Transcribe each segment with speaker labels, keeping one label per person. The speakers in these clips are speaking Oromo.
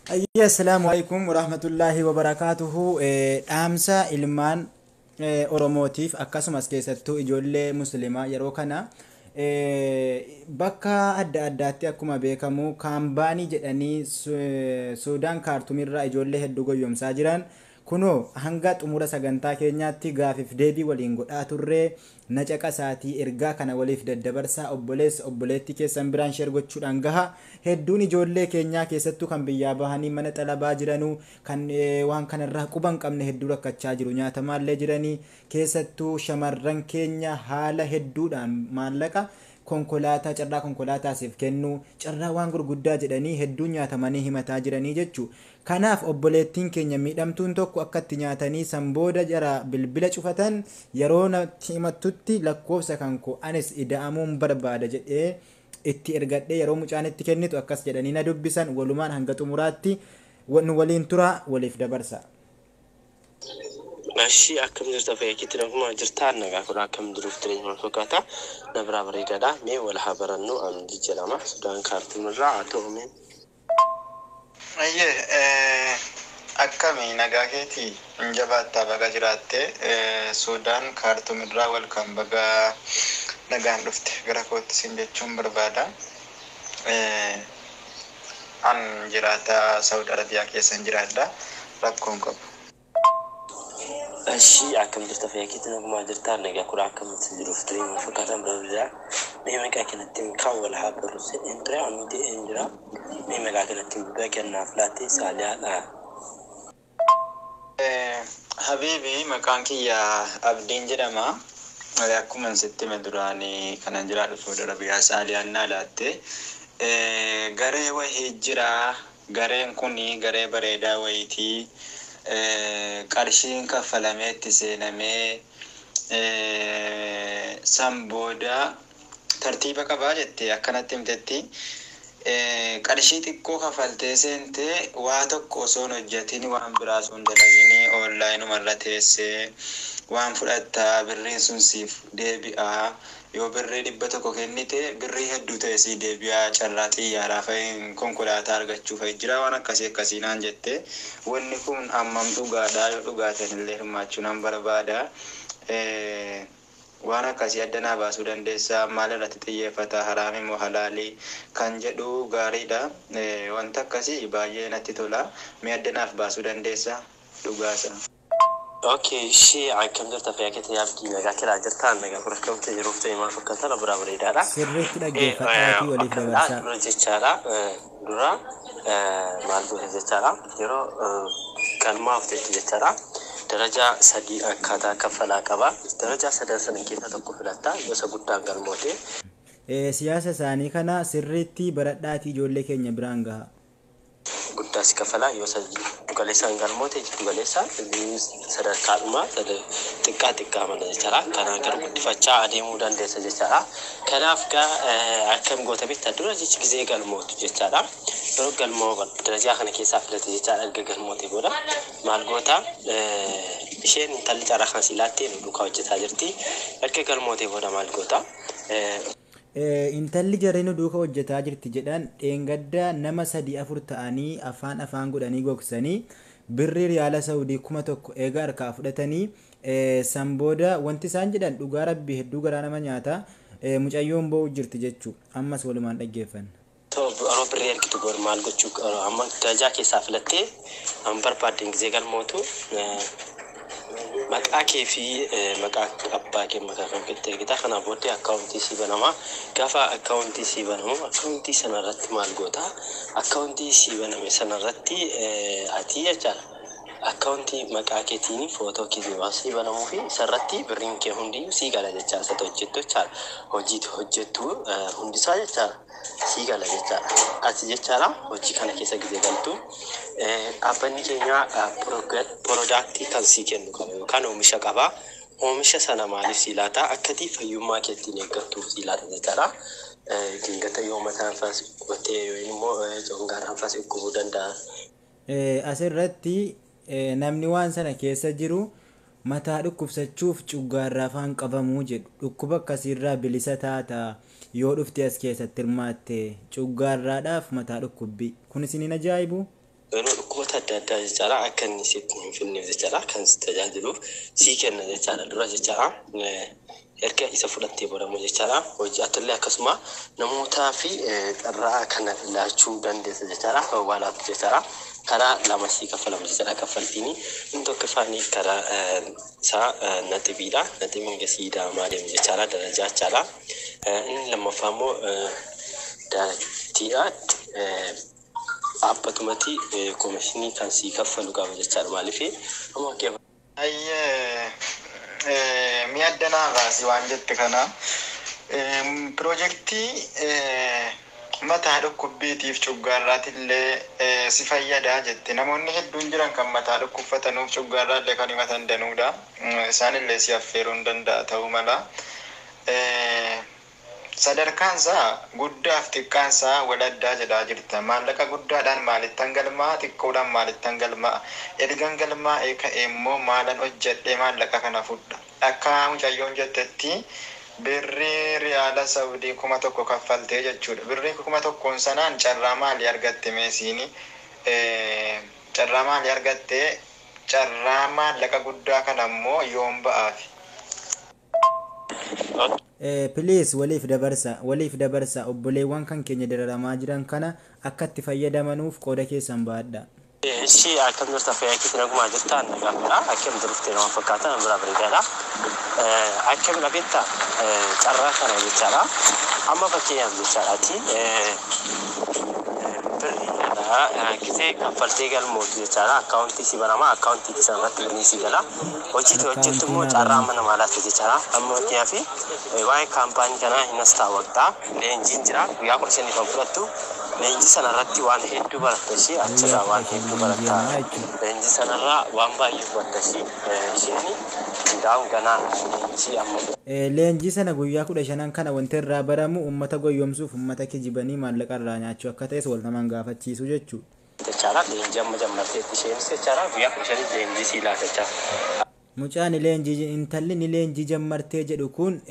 Speaker 1: Ayya, assalaamu alaikum warahmatullaahi wabarakaatuhu. Dhaamsa ilmaan Oromootiif, akkasumas keessattuu ijoollee musliimaa, yeroo kana bakka adda addaatti akkuma beekamu company jedhanii Suudaan Kaartumirraa ijoollee hedduu goyyomsaa jiran. Kunoo hanga xumura sagantaa keenyaatti gaafiif deebii waliin godhaa turree, na caqasaatii ergaa kana waliif daddabarsaa, obboleessa obboleettii keessan biraan share gochuudhaan gaha. Hedduun ijoollee keenyaa, keessattuu kan biyyaa bahanii mana xalabaa jiranuu, kan waan kanarraa quban qabne hedduu rakkachaa jiru, nyaatamaallee jiranii. Keessattuu shamarran keenya haala hedduudhaan maallaqa konkolaataa, carraa konkolaataasiif kennuu, carraa waan gurguddaa jedhanii hedduun nyaatamanii himataa jiranii jechuu. Kanaaf obboleettiin keenya miidhamtuun tokko akka itti nyaatanii san booda jara bilbila cufatan yeroo natti himattutti, lakkoofsa kan koo anis ida'amuun barbaada jedhee itti ergadhee, yeroo mucaan itti kennitu akkas jedhanii na dubbisan. Walumaan hanga xumuraatti nu waliin tura, waliif dabarsa.
Speaker 2: Ashii, akkam jirta? Fayyakitti nagumaa jirtaa? Nagaa kudha akkam jiruuf jireenya maal fakkaata? Na biraa bareedaadha. Mee wal haa barannu. Amdi jedhama. Sudaan Kaartumirraa haa ta'u mee.
Speaker 3: Ayyee, akkami, nagaa keetii? Hin jabaattaa? Baga jiraatte. Suudaan Kaartumirraa welcome, baga nagaan dhufte gara kootti sin jechuun barbaada. An jiraata Saudi Arabiyaa keessan jiraadha. Rakkoon qabu.
Speaker 2: Ashii, akkam jirta? Fayyakitti nagumaa jirtaa? Nagaa kudha akkam jiruuf jireenya maal fakkaata? Bareedaadha. Mee maqaa kanatti kan wal haa barru jedheen ture. Amdi een jira. Mee maqaa kanatti bilbila kennaaf laattee Saaliyaadha.
Speaker 3: Habiibi, maqaan kiyya Abdiin jedhama. Akkuma sitti hime duraanii kanan jiraadhu Saudi Arabiyaa. Saaliyaan naa laatte. Garee wahii jira. Gareen kuni garee bareedaa wayiitii. Qarshiin kaffalamee itti seenamee san booda tartiiba qabaa jette akkanatti himtetti. Qarshii xiqqoo kafaltee seentee waa tokko osoo hin hojjetin, waan biraa osoo hin dalagin, online uma irra teessee waan fudhattaa, birriin sun siif deebi'aa. Yoo birrii 100 kennite birrii hedduu ta'e sii deebi'aa, carraa xiyyaaraa fa'i konkolaataa argachuu fa'i jira, waan akkasii akkasii naan jette. Wanni kun hammam dhugaadha? Yoo dhugaa ta'anillee hirmaachuu nan barbaada. Waan akkasii adda naa baasuu dandeessaa? Maal irratti xiyyeeffata, haraami moo halaalii kan jedhu? Gaariidha, wanta akkasii baay'ee natti tola. Mee adda naaf baasuu dandeessaa dhugaasa?
Speaker 2: Okay, ishee akkam jirta? Fayyakeetti yaabdii nagaa kiraa jirtaa? Nagaa kudha akkam ta'e jiruuf ta'e maal fakkaata? Na biraa bareedaadha.
Speaker 1: Sirriitti dhaggeeffadhaatii waliif dabarsaa.
Speaker 2: Dura jechaadha. Dura maal goota jechaadha. Yeroo galmaaf jechu jechaadha. Darajaa sadii akkaataa kaffalaa qaba. Darajaa sadan sana keessaa tokko filatta. Gosa guddaan galmoote.
Speaker 1: Siyaasa isaanii kana sirriitti baradhaatii ijoollee keenya biraan gaha.
Speaker 2: Guddaa si kaffalaa. Yoo isa jiddu galeessaan galmoote jiddu galeessa, sadarkaadhuma xiqqaa xiqqaa mana jechaadha. Kanaan garuu guddifachaa adeemuu dandeessa jechaadha. Kanaaf gaa akkam goota beektaa? Dura jechi gizee galmootu jechaadha. Yeroo galmoo darajaa kana keessaa filate jechaadha. Erga galmoote booda maal goota? Isheen intalli carraa kan si laattee nu duukaa hojjetaa jirti. Erga galmootee booda maal goota?
Speaker 1: Intalli jarri nu duuka hojjetaa jirti jedhan dheengadda nama sadii afur ta'anii afaan afaan godhanii gogsanii birrii riyaala Saudii 1000 eega harkaa fudhatanii san booda wanti isaan jedhan dhugaa rabbii hedduu garaa nama nyaata. Mucayyoon boo'u jirti jechuu. Ammas walumaan dhaggeeffanna.
Speaker 2: Yeroo birrii ergitu booda maal gochuu? Amma darajaa keessaa filattee amma barbaaddeen gizee galmootu maqaa kee fi maqaa abbaa kee maqaa kan keetti ergita. Kanaa booddee akkaawuntii sii banama. Gaafa akkaawuntii sii banamu akkaawuntii sana irratti maal goota? Akkaawuntii sii baname sana irratti ati jechaadha. Akkaawuntii maqaa keetiin footoo keetiin waan sii banamuu fi isarratti birriin kee hundiyyuu sii gala jechaadha. Isa hojjettu jechaadha. Hojii hojjettu hundisaa jechaadha. Sii gala jechaadha. Ati jechaadha hojii kana keessa gizee galtu dhaabbanni keenya product kan sii kennu qaba yookaan oomisha qaba. Oomisha sana maaliif sii laata? Akkati fayyummaa kee ittiin eeggattuuf sii laata jechaadha. Dingata yoo mataan faas dhukkubattee yookiin immoo congaarraan faas dhukkubuu danda'a.
Speaker 1: Asirratti namni waan sana keessa jiru mataa dhukkubsachuuf cuggaarraa afaan qabamuu jedhu, dhukkuba akkasiirraa bilisa taata yoo dhufte as keessatti hirmaatte, cuggaarraadhaaf mataa dhukkubbii kun isiniin ajaa'ibu.
Speaker 2: Yeroo dhukkuboota adda addaa jechaadha akka inni sitti hin finneef jechaadha kan si tajaajiluuf sii kenna jechaadha dura jechaadha. Erga isa fudhattee booda jechaadha hojii atillee akkasuma namootaa fi carraa kana laachuu dandeessa jechaadha waa laatu jechaadha. Karaa lama sii kaffalama jechaadha kaffaltiin inni tokkoffaan karaa isaa naxibiidha. Naxibiin gasii daamaa deemu jechaadha darajaa jechaadha. Inni lammaffaa immoo daarattiidha. Dhaabbatumatti koomishinii kan sii kaffalu qaba jechaadha maaliif amma kee
Speaker 3: Ayyee mi'a addanaa baasi waan jette kana piroojeektii mataa dhukkubbiitiif cuggaarraatillee si fayyadaa jette. Namoonni hedduun jiran kan mataa dhukkubfatanuuf cuggaarraallee kan himatan danuudha. Isaanillee si affeeruu hin danda'a ta'uu mala. Sadarkaan isaa guddaaf xiqqaan isaa wal addaa jedhaa jirta. Maallaqa guddaadhaan maalittan galmaa, xiqqoodhaan maalittan galmaa. Ergan galmaa'ee ka'e immoo maalan hojjedhee maallaqa kana fudha? Akka mucayyoon jettetti birrii riyaala Saudii 1000 kaffaltee jechuudha. Birrii 1000n sanaan carraa maalii argatte meesiini? Carraa maalii argatte? Carraa maallaqa guddaa kana immoo yoom ba'aafi?
Speaker 1: Please waliif dabarsa, waliif dabarsa, obboleewwan kan keenya dararamaa jiran kana akka itti fayyadamanuuf qooda keessan baadha.
Speaker 2: Ishii akkam jirta fayyaa keetti nagumaa jirta nagaadha. Akkam jirtee nama fakkaata nama biraa bareedaadha. Akkam dhabeetta carraa kana jechaadha. Amma fakkeenyaaf jechaadhaati birrii kana gisee kaffaltee galmootu jechaadha. Akkaawuntii si banama akkaawuntii sana irratti birrii si gala. Hojii hojjettu immoo carraa amma namaa laatte jechaadha. Amma fakkeenyaaf waa'ee kaampaanii kanaa hin astaawwaqxa. Leenjiin jira guyyaa 15 kan fudhattu. Leenjii sanarratti waan hedduu baratta ishee achirraa waan hedduu baratta. Leenjii sanarraa waan baay'ee baratta ishee isheen hundaa'uun ganaa leenjii amma.
Speaker 1: Leenjii sana guyyaa 15 kana wanti irraa baramu uummata goyyomsuuf uummata kijibanii maallaqa irraa nyaachuu akka ta'es wal namaan gaafachiisu jechuudha.
Speaker 2: Jechaadha leenjii amma jammarteetti isheenis jechaadha guyyaa 15 leenjii sii laata jechaadha.
Speaker 1: Mucaan leenjii intalli ni leenjii jammartee jedhu kun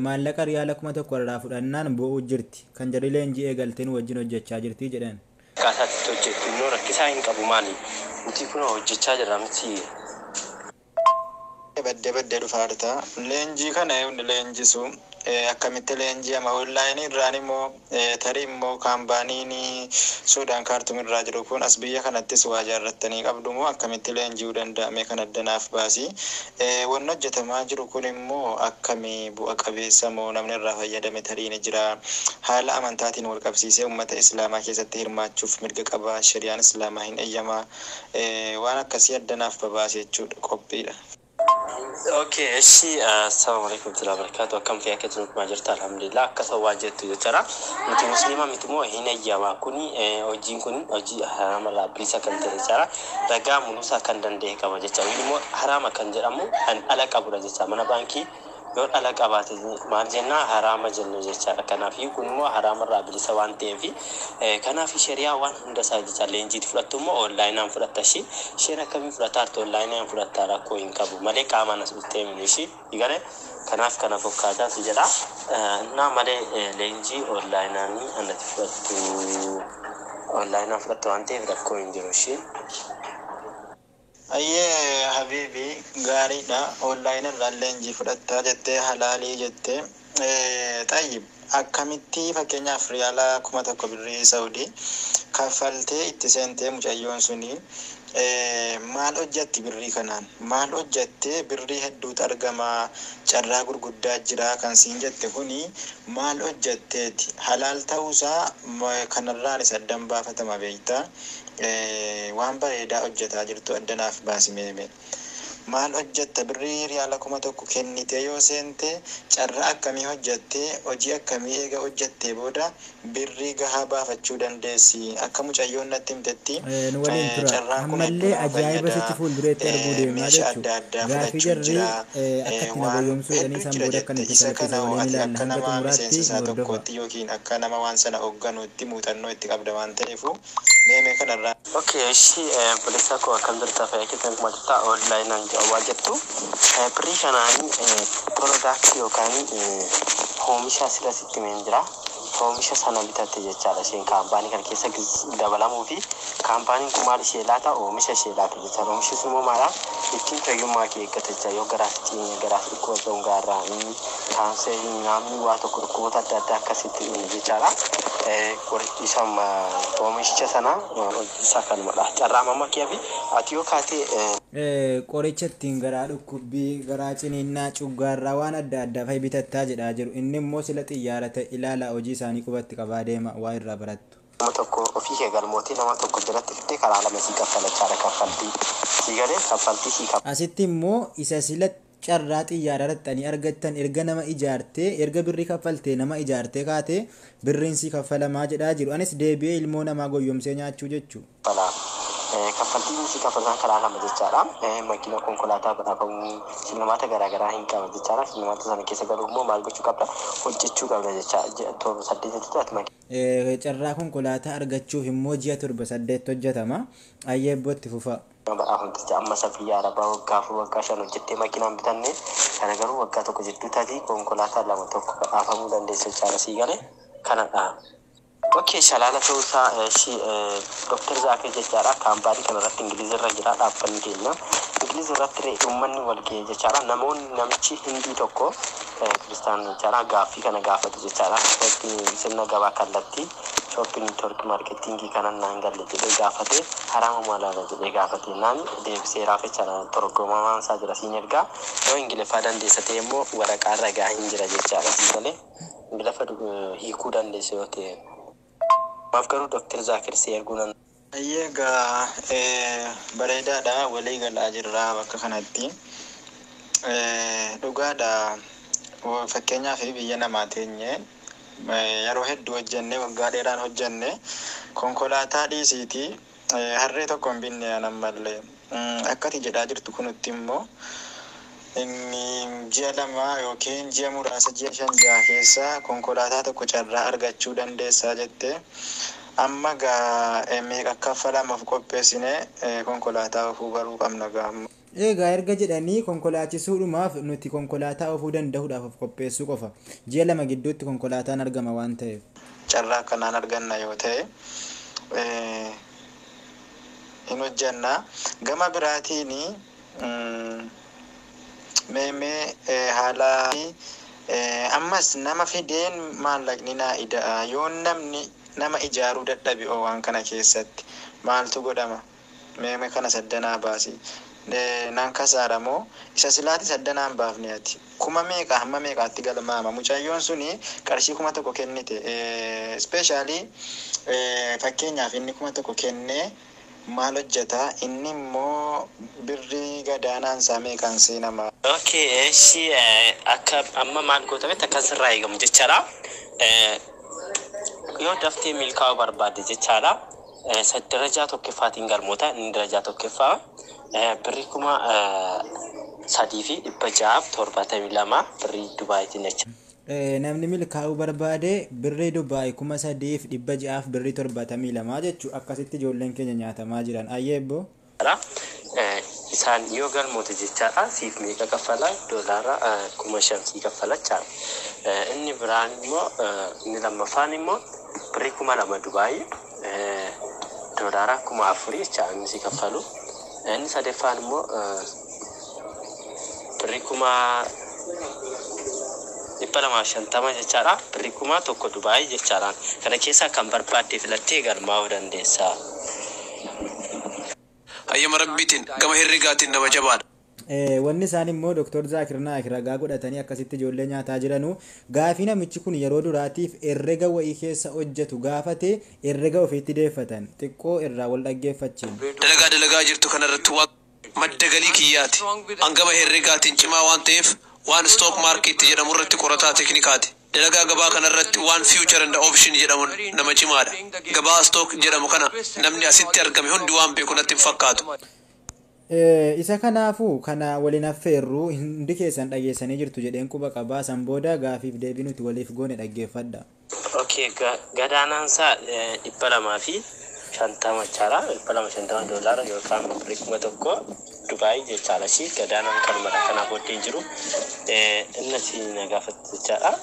Speaker 1: maallaqa riyaala 1000 irraa fudhannaan bo'uu jirti. Kan jarri leenjii eegalteen wajjin hojjechaa jirti jedhan.
Speaker 2: Akkaataa itti hojjettu immoo rakkisaa hin qabu maali? Nuti kun hojjechaa jirra miti.
Speaker 3: Baddee baddee dhufaa jirta. Leenjii kana hundi leenjisu akkamitti leenjii amma onlaayinii irraan immoo tarii immoo kaampaaniin Suudaan Kaartum irraa jiru kun as biyya kanattis waa ijaarrattanii qabdu moo akkamitti leenji'uu danda'ame kan addanaaf baasi. Wanni hojjetamaa jiru kun immoo akkamii bu'a qabeessa moo namni irraa fayyadame tarii ni jira. Haala amantaatiin wal qabsiisee uummata islaamaa keessatti hirmaachuuf mirga qaba. Shari'aan islaamaa hin eeyyamaa. Waan akkasii addanaaf babaase jechuudha qophiidha.
Speaker 2: Okay, eshi assalamu alaikum warahmatullahi wabarakatuh. Akkam fayyaa keessan akkuma jirta alhamdulillah. Akka waan jettu jechaadha. Nuti musliima miti moo hin eeyyamaa kuni hojiin kun hojii haraama irraa bilisa kan ta'e jechaadha. Ragaa muluusaa kan danda'e qaba jecha. Inni immoo haraama kan jedhamu kan dhala qabudha jecha. Mana baankii yoo dhala qabaate maal jennaa haraama jenna jechaadha. Kanaaf kun immoo haraama irraa bilisa waan ta'eef kanaaf shari'aa waan hunda isaa jecha leenjiitti fudhattu immoo onlaayinaan fudhatta ishii. Isheen akkamiin fudhataa jirtu onlaayinaan fudhattaa rakkoo hin qabu malee qaamaan as dhuftee miti ishii gale kanaaf kana fakkaataa si jedha. Innaa malee leenjii onlaayinaan anatti fudhattu onlaayinaan fudhattu waan ta'eef rakkoo hin jiru ishii.
Speaker 3: Ayyee habiibi gaariidha. Onlaayinii irraa leenjii fudhattaa jettee halaalii jettee. Xayyib akkamitti fakkeenyaaf riyaala 1000 birrii Saudii kaffaltee itti seentee mucayyoon suni maal hojjatti birrii kanaan? Maal hojjattee birrii hedduutu argama carraa gurguddaa jira kan siin jette kuni maal hojjatteeti? Halaal ta'uusaa kanarraan isa addan baafatama beektaa? Waan bareedaa hojjetaa jirtu addanaaf baasi meeme. Maal hojjetta birrii riyaala 1000 kennitee yoo seente carraa akkamii hojjattee hojii akkamii eega hojjattee booda birrii gahaa baafachuu dandeessi? Akka mucayyoon natti himtetti
Speaker 1: Nu waliin tura.
Speaker 3: Carraan kun hedduu
Speaker 1: Ammallee
Speaker 3: nama
Speaker 1: ajaa'iba
Speaker 3: fayyada.
Speaker 1: sitti fuuldureetti arguu deemnaa
Speaker 3: Meeshaa
Speaker 1: jechuudha.
Speaker 3: adda addaa
Speaker 1: Gaafii
Speaker 3: fudhachuun
Speaker 1: jarri
Speaker 3: jira.
Speaker 1: akka itti na
Speaker 3: Waan
Speaker 1: goyyomsuu jedhanii
Speaker 3: hedduu
Speaker 1: isaan
Speaker 3: jira
Speaker 1: booda akka
Speaker 3: jette.
Speaker 1: itti
Speaker 3: Isa
Speaker 1: salphise
Speaker 3: kana hoo
Speaker 1: waliin
Speaker 3: ati
Speaker 1: ilaalla.
Speaker 3: akka
Speaker 1: Hanga
Speaker 3: nama
Speaker 1: xumuraatti
Speaker 3: miseensa
Speaker 1: nu
Speaker 3: isaa
Speaker 1: hordofaa.
Speaker 3: tokkootti yookiin akka nama waan sana hoogganuutti muuxannoo itti qabda waan ta'eefu meemee kanarraa.
Speaker 2: Okay, eshi obboleessa koo akkam jirta fayyaa keessan akkuma jirta onlaayinaan waan jettu birrii kanaan product yookaan oomisha asirra sitti himeen jira. Oomisha sana bitatte jechaadha isheen kaampaanii kana keessa dabalamuu fi kaampaaniin kun maal ishee laata? Oomisha ishee laata jechaadha. Oomishi sun immoo maala? Ittiin fayyummaa kee eeggata jecha, yoo garaaf ciine, garaaf dhukkuba congaarraa, kaanserii, namni waa tokko dhukkuboota adda addaa akkasitti jechaadha. Isa oomishicha sana isa kanumadha. Carraa mamma kee fi ati yoo kaatee
Speaker 1: Qoricha ittiin garaa dhukkubbii, garaa ciniinnaa, cuggaarraa, waan adda addaa fa'i bitattaa jedhaa jiru. Inni immoo sila xiyyaara ta'e ilaalaa, hojii isaanii qubatti qabaa deema, waa irraa barattu.
Speaker 2: Nama tokko ofii kee galmootee nama tokko jalatti fiddee karaa lama sii kaffalachaadha kaffaltii. Sii galee kaffaltii sii
Speaker 1: Asitti immoo isa sila carraa xiyyaara raxxanii argattan, erga nama ijaartee, erga birrii kaffaltee nama ijaartee kaatee birriin sii kaffalamaa jedhaa jiru. Anis deebi'ee ilmoo namaa goyyomsee nyaachuu jechuu.
Speaker 2: Kaffala. Kaffaltiin sii kaffalan karaa lama jechaadha. Makiina konkolaataa badhaafamuu, shillimaata garaagaraa hin qaba jechaadha. Shillimaata sana keessa galuu immoo maal gochuu qabda? Hojjechuu qabda jecha. Ji'a 7 8 ati
Speaker 1: Carraa konkolaataa argachuuf immoo ji'a 7 8 hojjetama. Ayyeebbootti fufa.
Speaker 2: Badhaafamti jecha. Amma isa biyya arabaa waggaa 4, waggaa 5 hojjettee makiinaan bitanne kana garuu waggaa 1 jidduu taati konkolaataa lama tokko badhaafamuu dandeessa jechaadha, sii galee kanadha. Okay, shalaala ta'uusaa shi Dr. Zaakir jechaadha. Kaampaanii kanarratti Ingilizirra jira dhaabbanni keenya. Ingilizirratti illee uummanni wal ga'e jechaadha. Namoonni namichi Hindii tokko kiristaan jechaadha gaaffii kana gaafatu jechaadha. Sirna gabaa kallattii shopping network marketingii kanan naan galle jedhee gaafate, haraama maalaala jedhee gaafate naan deebiseeraaf jechaadha. Torgomamaan isaa jira, siin ergaa. Yoo Ingiliffaa dandeessa ta'e immoo waraqaa ragaa hin jira jechaadha. Sii galee Ingiliffa hiikuu dandeessa yoo ta'e. Maaf garuu Dr. Zaakir si erguu nan
Speaker 3: Ayyee, egaa bareedaadha, walii galaa jirra bakka kanatti. Dhugaadha, fakkeenyaaf biyya namaa teenye yeroo hedduu hojjenne, waggaa dheeraan hojjenne, konkolaataa dhiisiitii harree tokko hin binne ammallee. Akkati jedhaa jirtu kunutti immoo inni ji'a 2 yookiin ji'a muraasa, ji'a 5 6 keessa konkolaataa tokko carraa argachuu dandeessaa jette. Amma gaa meeqa kaffalamaaf qopheessine konkolaataa ofuu baruu qabna gaa amma.
Speaker 1: Egaa erga jedhanii konkolaachisuudhumaaf nuti konkolaataa oofuu danda'uudhaaf of qopheessuu qofa. Ji'a 2 gidduutti konkolaataan argama waan ta'eef.
Speaker 3: Carraa akkanaan arganna yoo ta'e hin hojjanna. Gama biraatiin mee haala ammas nama fideen maallaqni naa ida'a, yoo namni nama ijaaruu dadhabe oo waan kana keessatti maaltu godhama? Mee kana saddanaa baasi. Naan kasaara moo isa silaati saddanaan baafne? Ati kuma meeqa hamma meeqaatti galmaama? Mucayyoon suni qarshii 1000 kennite. Especially fakkeenyaaf inni 1000 kennee maal hojjeta? Inni immoo birrii gadaanaan isaa meeqaan seenama?
Speaker 2: Okay, eshi akka amma maal gootametti akkas irraa eegamu jechaadha. Yoo daftee milkaa'uu barbaadde jechaadha. Darajaa tokkoffaatiin galmoota, inni darajaa tokkoffaa birrii 3,672 birrii Dubaayitiin jecha.
Speaker 1: Namni milkaa'uu barbaade birrii Dubaay 3,600 birrii 72 jechuu, akkasitti ijoolleen keenya nyaatamaa jiran. Ayyeebboo.
Speaker 2: Isaan yoo galmoote jechaadha siif meeqa kaffala? Doolaara 5,000 sii kaffala jechaadha. Inni biraan immoo, inni lammaffaan immoo birrii 2,000 Dubaayii, doolaara 4,000 jechaadha inni sii kaffalu. Inni sadaffaan immoo birrii 250,000 jechaadha. Birrii 1,000 Dubaayii jechaadha. Kana keessaa kan barbaadde filattee galmaa'uu dandeessa.
Speaker 4: Hayyama Rabbiitiin gama herregaatiin nama jabaadha.
Speaker 1: Wanni isaan immoo Dr. Zaakir Naayik ragaa godhatanii akkasitti ijoollee nyaataa jiranu, gaafii namichi kun yeroo duraatiif herrega wayii keessa hojjetu gaafate herrega ofiitti deeffatan, xiqqoo irraa wal dhaggeeffachiin.
Speaker 4: Dalagaa dalagaa jirtu kanarratti waan madda galii kiyyaati. Hangama herregaatiin cimaa waan ta'eef waan stock market jedhamu irratti qorataa teknikaati. Dalagaa gabaa kanarratti waan future and option jedhamu nama cimaadha. Gabaa stock jedhamu kana namni asitti argame hundi waan beeku natti hin fakkaatu.
Speaker 1: Isa kanaafuu kana waliin affeerru, hundi keessan dhageessanii jirtu jedheen quba qabaa. San booda gaafiif deebii nuti waliif goone dhaggeeffadha.
Speaker 2: Okay, gadaanaan isaa 250 jechaadha. 250 doolaara yookaan birrii 1,000 Dubaayii jechaadha. Shi gadaanaan kanumadha. Kanaa booddee hin jiru. Inni si na gaafate jechaadha.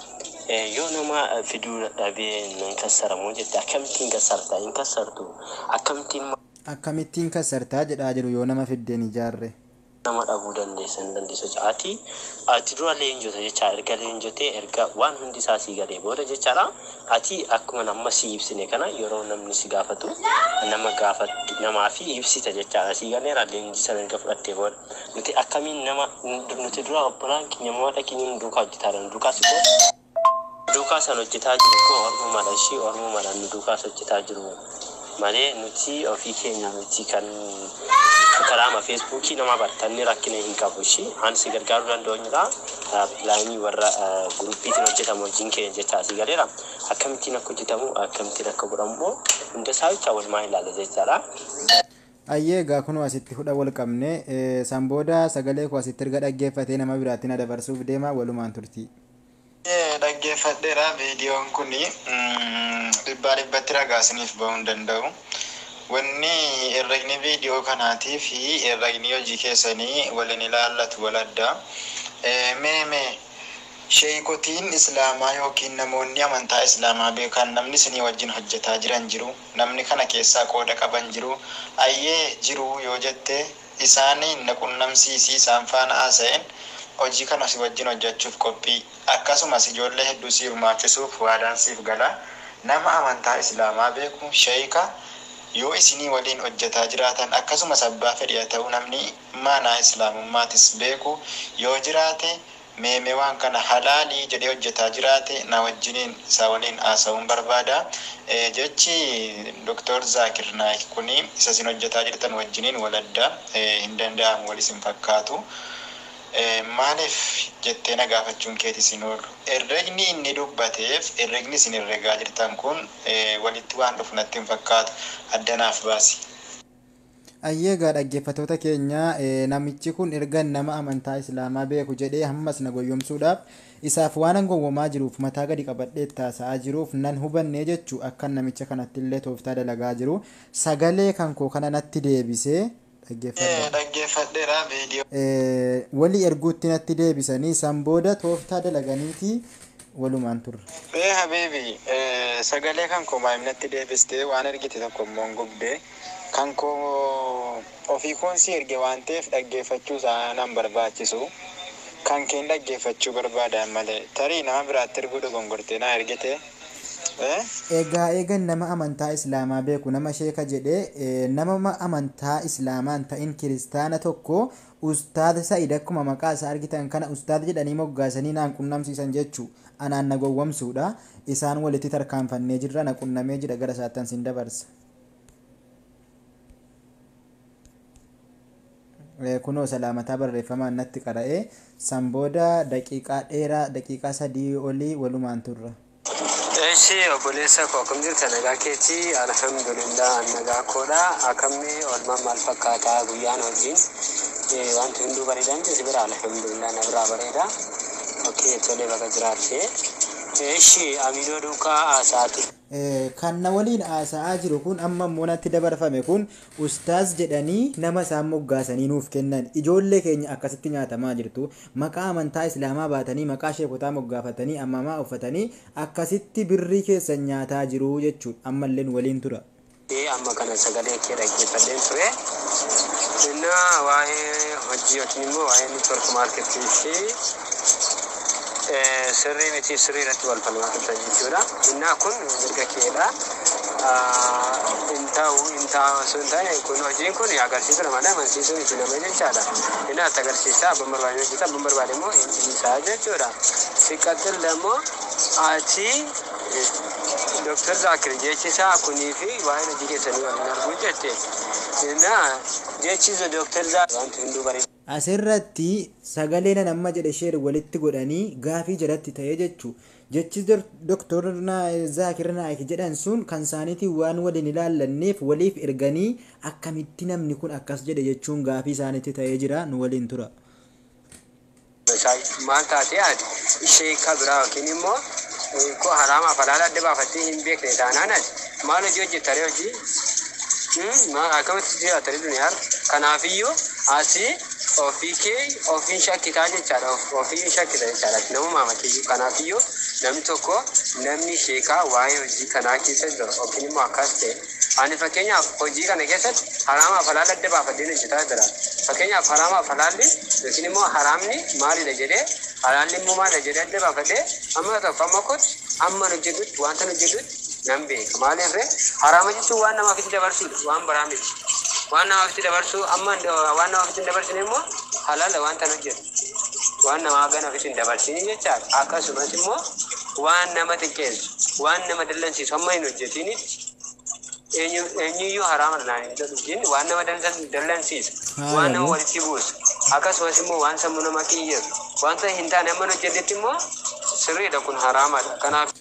Speaker 2: Yoo nama fiduu dadhabee nan kassaramoo jette, akkamittiin kassarta? Hin kassartu. Akkamittiin
Speaker 1: Akkamittiin kassartaa jedhaa jiru yoo nama fiddeen ijaarre.
Speaker 2: nama dhabuu dandeessa? Hin dandeessu. Ati dura leenjota jecha, erga leenjotee, erga waan hundi isaa sii galee booda jechaadha. Ati akkuma nama si ibsine kana yeroo namni si gaafatu nama gaafatti namaa fi ibsita jechaadha. Sii galeera? Leenjii sana erga fudhattee booda nuti akkamiin nama, nuti dura obbolaan keenya maadha keenya nu duukaa hojjetaa jiran, duukaas immoo duukaa san hojjetaa jiru koo Oromoo ishii Oromoo nu duukaas hojjetaa jiru malee nuti ofii keenya miti. Kan karaama Feesbuukii nama bartanni rakkina hin qabu. Ishii an si gargaaruu danda'u pilaanii warra guruppiitiin hojjetamu hojiin keenya jecha. Asii galeera? Akkamittiin akka hojjetamu, akkamittiin akka godhamu immoo hunda isaa jecha walumaa ilaalla jechaadha.
Speaker 1: Ayyee, egaa kunoo asitti hudha wal qabne. San booda sagalee koo asitti erga dhaggeeffatee nama biraatti na dabarsuuf deema. Walumaan turtii.
Speaker 3: Dhaggeeffadheera. Viidiyoon kun 100% ragaa isiniif bahuu hin danda'u. Wanni herregni viidiyoo kanaatii fi herregni hojii keessanii waliin ilaallatu wal adda. Mee sheekotiin islaamaa yookiin namoonni amantaa islaamaa beekan namni isinii wajjin hojjetaa jiran jiru, namni kana keessaa qooda qaban jiru? Ayyee, jiru yoo jette isaaniin na qunnamsiisii, isaan faana haasa'een hojii kana si wajjin hojjechuuf qophii, akkasumas ijoollee hedduu si hirmaachisuuf waadaan siif gala. Nama amantaa islaamaa beeku, sheeka, yoo isinii waliin hojjetaa jiraatan, akkasumas abbaa fedhi haa ta'u, namni maanaa islaamummaatis beeku yoo jiraate, meeme waan kana halaalii jedhee hojjetaa jiraate, na wajjiniin isaa waliin haasa'uun barbaada. Jechi Doktor Zaakir Naayik kuni isa isin hojjetaa jirtan wajjiniin wal adda, hin danda'amu, wal isin fakkaatu. Maaliif jettee na gaafachuun keeti isin oolu. Herregni inni dubbateef herregni isin herregaa jirtan kun walitti waan dhufu natti hin fakkaatu. Addanaaf baasi.
Speaker 1: Ayyee, egaa dhaggeeffattoota keenya, namichi kun erga nama amantaa islaamaa beeku jedhee hammas na goyyomsuudhaaf isaaf waan gowwomaa jiruuf mataa gadi qabadhee taasa'aa jiruuf nan hubannee jechuu akka namicha kanatti illee tooftaa dalagaa jiru sagalee kan koo kana natti deebisee dhaggeeffadha.
Speaker 3: Dhaggeeffadheera viidiyoo.
Speaker 1: Walii erguutti natti deebisanii san booda tooftaa dalaganiiti walumaan turre.
Speaker 3: Ee habiibi, sagalee kan koo maayimnatti deebistee waan ergite tokko immoo hin gubde. Kan koo ofii koon si erge waan ta'eef dhaggeeffachuu isaa nan barbaachisu. Kan keen dhaggeeffachuu barbaadan malee tarii nama biraatti erguu dogongortee na ergite.
Speaker 1: Egaa eegan nama amantaa islaamaa beeku, nama sheeka jedhee, nama amantaa islaamaan ta'in kiristaana tokko Ustaad Sa'id, akkuma maqaa isaa argitan kana ustaad jedhanii moggaasanii naan qunnamsiisan jechuu anaan na gowwomsuudha. Isaan walitti tarkaanfannee jirra, na qunnamee jira, gara isaattan sin dabarsa. Kunoo salaamataa barreeffamaan natti qara'ee san booda daqiiqaa dheeraa, daqiiqaa 3 olii walumaan turra.
Speaker 2: Eshi, obboleessa koo, akkam jirta? Nagaa keetii? Alhamdulillah, nagaa koodha. Akkamni oolmaan maal fakkaataa? Guyyaan hojiin wanti hunduu bareedaa miti si bira? Alhamdulillah, na biraa bareeda. Okay, tolee, baga jiraatte. Eshi, Amiinoo duukaa haasa'aa
Speaker 1: Kan na waliin haasa'aa jiru kun, amma immoo natti dabarfame kun, ustaaz jedhanii nama isaan moggaasanii nuuf kennan. Ijoollee keenya akkasitti nyaatamaa jirtu. Maqaa amantaa islaamaa baatanii, maqaa sheekotaa moggaafatanii, ammamaa uffatanii akkasitti birrii keessan nyaataa jiru jechuudha. Ammallee nu waliin tura.
Speaker 2: Amma kana sagalee kee dhaggeeffadheen ture. Innaa waa'ee hojii yookiin immoo waa'ee network marketing fi sirrii miti sirrii irratti wal falmaa turtan jechuudha. Innaa kun mirga keedha. Hin ta'u, hin ta'a osoo hin taane, kun hojiin kun agarsiisudha malee amansiisuu miti nama jechaadha. Innaa itti agarsiisaa, abbaan barbaade hojjeta, abbaan barbaade immoo hin dhiisaa jechuudha. Siqaxil immoo ati Dooktar Zaakir jechi isaa kunii fi waa'een hojii keessanii wal hin arguu jette. Innaa jechi Dooktar Zaakir wanti hunduu bareeda.
Speaker 1: Asirratti sagalee nan amma jedhe share walitti godhanii gaafii jalatti ta'ee jechuu. Jechi Doktor Zaakir Naayik jedhan sun kan isaaniitiin waan waliin ilaallanneef waliif erganii akkamitti namni kun akkas jedhe jechuun gaafii isaaniitti ta'ee jira. Nu waliin tura.
Speaker 2: Maal taatee ati sheeka biraa yookiin immoo koo haraamaaf halaala adda baafattee hin beekne taanaan ati maal hojii hojjettaree hojii Akkamitti jiraatanii duniyaa kanaafiyyuu asii ofii kee ofiin shakkitaa jechaadha. Ofiin shakkita jechaadha. Nama maamakiyyuu kanaafiyyuu namni tokko, namni sheekaa waa'ee hojii kanaa keessa jiru yookiin immoo akkas ta'e, ani fakkeenyaaf hojii kana keessatti haraamaaf halaala adda baafadheen hojjetaa jira. Fakkeenyaaf haraamaaf halaalli yookiin immoo haraamni maalidha jedhee, halaalli immoo maalidha jedhee adda baafadhee, amma tokko amma kottu amma hojjetutti wanta hojjetutti nan beeka. Maaliif ree? Haraama jechuun waan namaaf itti dabarsuudha, waan biraa miti. Waan namaaf itti dabarsuu, amma waan namaaf itti hin dabarsine immoo halaala wanta hojjetu. Waan namaa gana ofitti hin dabarsine jechaadha. Akkasumas immoo waan nama xiqqeessu, waan nama dallansiisu amma hin hojjetinitti eenyuyyuu haraama naan hin jedhu. Waan nama dallansiisu, waan nama walitti buusu, akkasumas immoo waan sammuu nama qiyyeessu, wanta hin taane amma hojjetetti immoo sirriidha, kun haraamadha. Kanaaf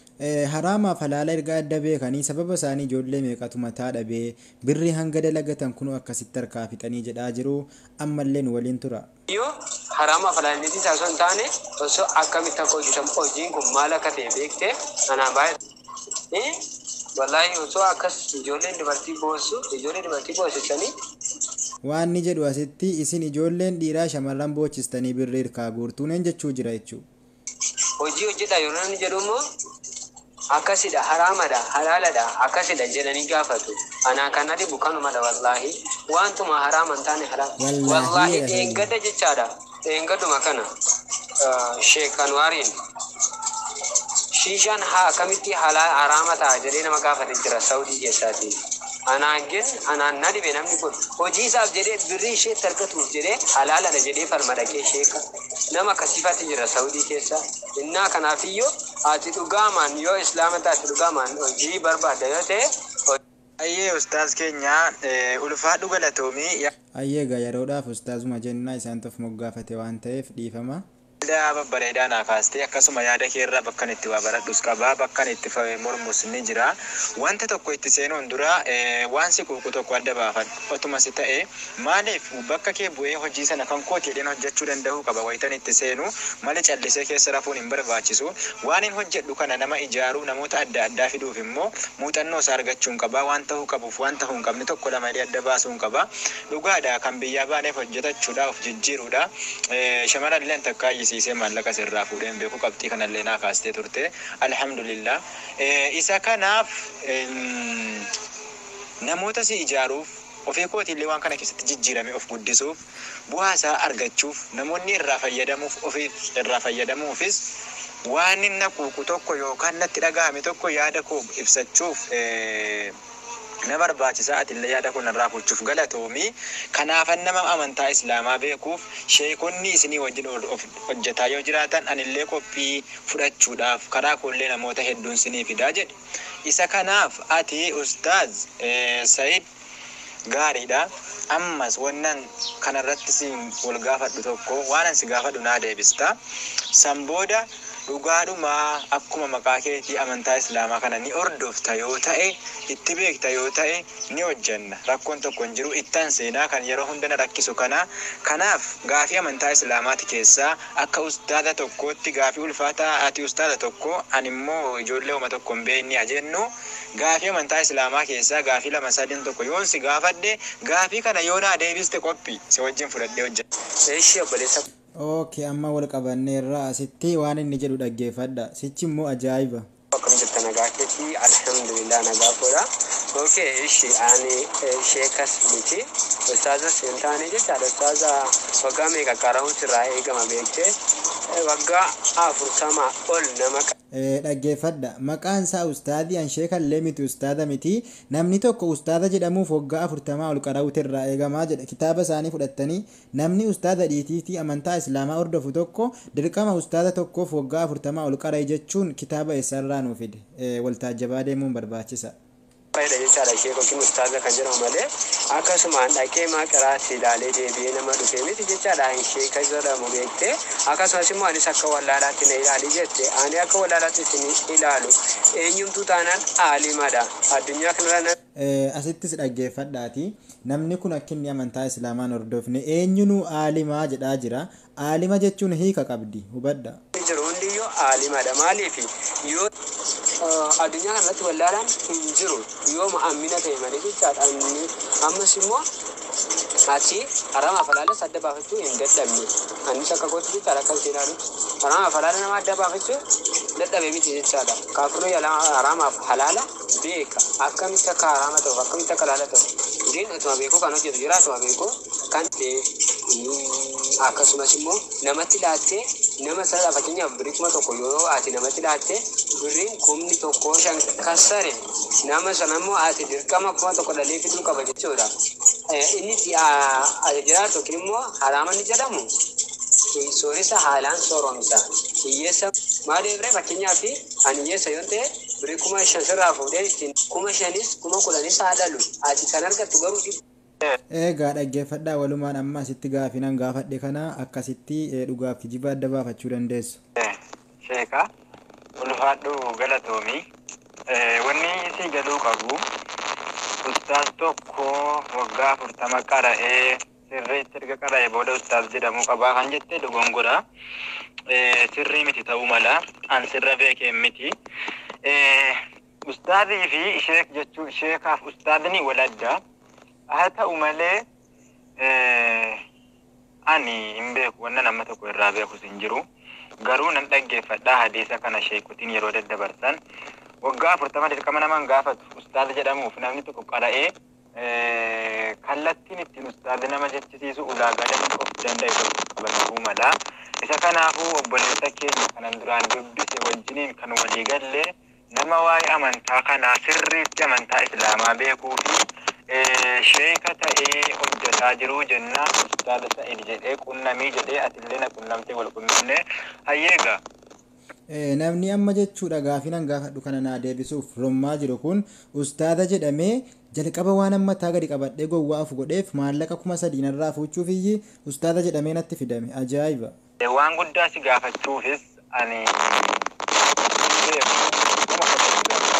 Speaker 1: Haraamaaf halaala erga adda beekanii, sababa isaanii ijoollee meeqatu mataa dhabee, birrii hanga dalagatan kunoo akkasitti harkaa fixanii jedhaa jiru. Ammallee nu waliin tura.
Speaker 2: Yoo haraamaaf halaalnitti isaa osoo hin taane, osoo akkamitti akka hojjetamu, hojiin kun maal akka ta'e beektee, anaan baay'ee wallaahi osoo akkas ijoolleen dubartii boossu, ijoollee dubartii boossisanii.
Speaker 1: Waan ni jedhu asitti, isin ijoolleen dhiiraa shamarran boochistanii birrii hirkaa guurtuuneen jechuu jira jechuudha.
Speaker 2: Hojii hojjedha yeroo namni jedhu immoo akkasidha, haraamadha, halaaladha, akkasidha jedhanii gaafatu. Anaa kan na dhibu kanumadha wallaahi. Wantuma haraama hin taane haraama.
Speaker 1: Wallaahi.
Speaker 2: Wallaahi dheengadda jechaadha. Dheengadduma kana Sheek Anwaariin shiishaan haa akkamitti haraama ta'a jedhee nama gaafate jira Saudii keessaati. Anaan gin anaan na dhibe, namni kun hojii isaaf jedhee, birrii isheetti argatuuf jedhee, halaaladha jedhee falma dhaqee sheeka. Nama akkasiifatti jira Saudii keessa. Innaa kanaafiyyuu ati dhugaamaan yoo islaama taate, dhugaamaan hojii barbaadda yoo ta'e.
Speaker 3: Ayyee ustaaz keenya, ulfaadhu, galatoomii.
Speaker 1: Ayyeegaa, yeroodhaaf ustaazuma jennaa, isaan of moggaafate waan ta'eef dhiifama.
Speaker 3: Yaada babbareedaa naa kaastee, akkasuma yaada kee irraa bakkan itti waa baradhus qabaa, bakkan itti mormus ni jira. Wanta tokko itti seenuun dura waan si quuqu tokko adda baafadhu. Otuma si ta'e, maaliif bakka kee bu'ee hojii sana kan kooti jedheen hojjechuu danda'uu qaba wayitan itti seenu malee callisee keessa rafuun hin barbaachisu. Waan hin hojjedhu kana nama ijaaruu, namoota adda addaa fiduuf immoo muuxannoo isaa argachuun qaba. Waan ta'uu qabuuf waan ta'uu hin qabne tokko lama jedhee adda baasuun qaba. Dhugaadha, kan biyyaa baaneef hojjetachuudha, of jijjiiruudha. Shamarran takka iyyisiisee maallaqa sirraa fuudhee hin beeku, qabxii kanallee naa kaastee turte. Alhamdulillah. Isa kanaaf namoota si ijaaruuf, ofii kootiillee waan kana keessatti jijjiirame of guddisuuf, bu'aa isaa argachuuf, namoonni irraa fayyadamuuf, ofiif irraa fayyadamuufis, waan inni na quuqu tokko yookaan natti dhagahame tokko yaada koo ibsachuuf na barbaachisa. Atillee yaada kun irraa fuuchuuf galatoomii. Kanaafan nama amantaa islaamaa beekuuf sheekonni isinii wajjin of hojjetaa yoo jiraatan, anillee qophii fudhachuudhaaf karaa koollee namoota hedduun sinii fidaa jedhe. Isa kanaaf ati ustaaz Said gaariidha. Ammas wannan kanarratti siin wal gaafadhu tokko, waan an si gaafadhu naa deebista. San booda dhugaadhumaa akkuma maqaa keetii amantaa islaamaa kana ni hordofta yoo ta'e, itti beekta yoo ta'e, ni hojjanna. Rakkoon tokko hin jiru. Ittan seenaa kan yeroo hunda na rakkisu kana. Kanaaf gaafii amantaa islaamaati keessaa akka ustaaza tokkootti gaafii ulfaataa, ati ustaaza tokko, ani immoo ijoollee homa tokko hin beekne jennu, gaafii amantaa islaamaa keessaa gaafii lama sadin tokko yoon si gaafadhe, gaafii kana yoo naa deebiste, qophii si wajjin fudhadhee hojjedha.
Speaker 2: Eeshi obboleessa.
Speaker 1: Okay, amma wal qabanneerra. Asitti waan inni jedhu dhaggeeffadha. Sichi immoo ajaa'iba.
Speaker 2: Akkam jirta? Nagaa keetii? Alhamdulillah, nagaa koodha. Okay, ishi ani sheekas miti, ustaazas hin taane jechaadha. Ustaaza waggaa meeqa qara'uutu irraa eegama beektee? Waggaa 40 ol nama
Speaker 1: Dhaggeeffadha. Maqaan isaa ustaadii, an sheekallee miti, ustaada miti. Namni tokko ustaada jedhamuuf waggaa 40 ol qara'uutu irraa eegamaa jedha. Kitaaba isaanii fudhattanii, namni ustaada dhiitiitii amantaa islaamaa hordofu tokko dirqama ustaada tokkoof waggaa 40 ol qara'e jechuun kitaaba eessarraa nuu fide? Waltaajjabaa deemuun barbaachisa.
Speaker 2: Fayyada jechaadha. Sheek yookiin ustaaza kan jedhamu malee akkasumaan dhaqee maqiraatti ilaalee deebi'ee nama dhufee miti jechaadha. Sheeka jedhamu beektee, akkasumas immoo anis akka wallaalaatti na ilaali jette. Ani akka wallaalaatti isin ilaalu, eenyumtuu taanaan aalimadha addunyaa kanarra.
Speaker 1: Asittis dhaggeeffadhaati. Namni kun akka inni amantaa islaamaan hordofne, eenyunuu aalimaa jedhaa jira. Aalima jechuun hiika qabdi, hubadha.
Speaker 2: Jiru hundiyyuu aalimadha. Maaliif yoo
Speaker 5: Addunyaa kanarratti wallaalaan hin jiru yooma ammina ta'e malee jechaadha. Ammas immoo ati haramaaf halaalas adda baafachuu hin dadhabne. Anis akka kootti jechaadha, akka isin ilaalutti haramaaf halaala nama adda baafachuu dadhabe miti jechaadha. Kaafirri haramaaf halaala beeka, akkamitti akka harama ta'u, akkamitti akka halaala ta'u. Diin utuma beekuu kan hojjetu jira, utuma beekuu kan akkasumas immoo namatti laattee nama sana, fakkeenyaaf birrii 1000 yoo ati namatti laattee birriin 1005 kassare, nama sana immoo ati dirqama 1000 dhalee fiduu qaba jechuudha. Inni ati jiraatu yookiin immoo haraama inni jedhamu sooressa haalaan sooromsa. Hiyyeessa maaliif ree? Fakkeenyaaf ani hiyyeessa yoo ta'e, birrii 5000 sirraa fuudhee ittiin 5000s 10,000s haa dhalu. Ati kan argattu garuu
Speaker 1: Egaa dhaggeeffadhaa walumaan. Amma asitti gaafinan gaafadhe kana akkasitti dhugaaf kijiba adda baafachuu dandeessu.
Speaker 3: Sheeka, ulfaadhu, galatoomi. Wanni isii galuu qabu, ustaaz tokko waggaa 40 qara'ee, sirriitti erga qara'ee booda ustaaz jedhamuu qabaa kan jette dogongora. Sirrii miti, ta'uu mala an sirra beekeen miti. Ustaazii fi sheek jechuu, sheekaaf ustaazni wal adda. Haa ta'u malee ani hin beeku, wanna nama tokko irraa beekus hin jiru. Garuu nan dhaggeeffadhaa hadiisa kana sheekotiin yeroo daddabarsan. Waggaa 40 dirqama naman gaafatu ustaaza jedhamuuf. Namni tokko qara'ee, kallattiin ittiin ustaaza nama jechisiisu ulaagaa namni of danda'e tokko qabachuu mala. Isa kanaafuu obboleessa keenya kanan duraan dubbise wajjiniin kan walii galle, nama waa'ee amantaa kanaa sirriitti amantaa islaamaa beekuu fi sheeka ta'ee hojjetaa jiruu jennaan ustaaza Sa'id jedhee qunnamii jedhee, atillee na qunnamtee wal qunnamne hayyeega.
Speaker 1: Namni amma jechuudha gaafinan gaafadhu kana naa deebisuuf rommaa jiru kun ustaaza jedhamee jalqaba waan ammataa gadi qabadhee gowwaa of godheef maallaqa 3000 narraa fuuchuuf iyyi ustaaza jedhamee natti fidame. Ajaa'iba!
Speaker 3: Waan guddaa si gaafachuufis ani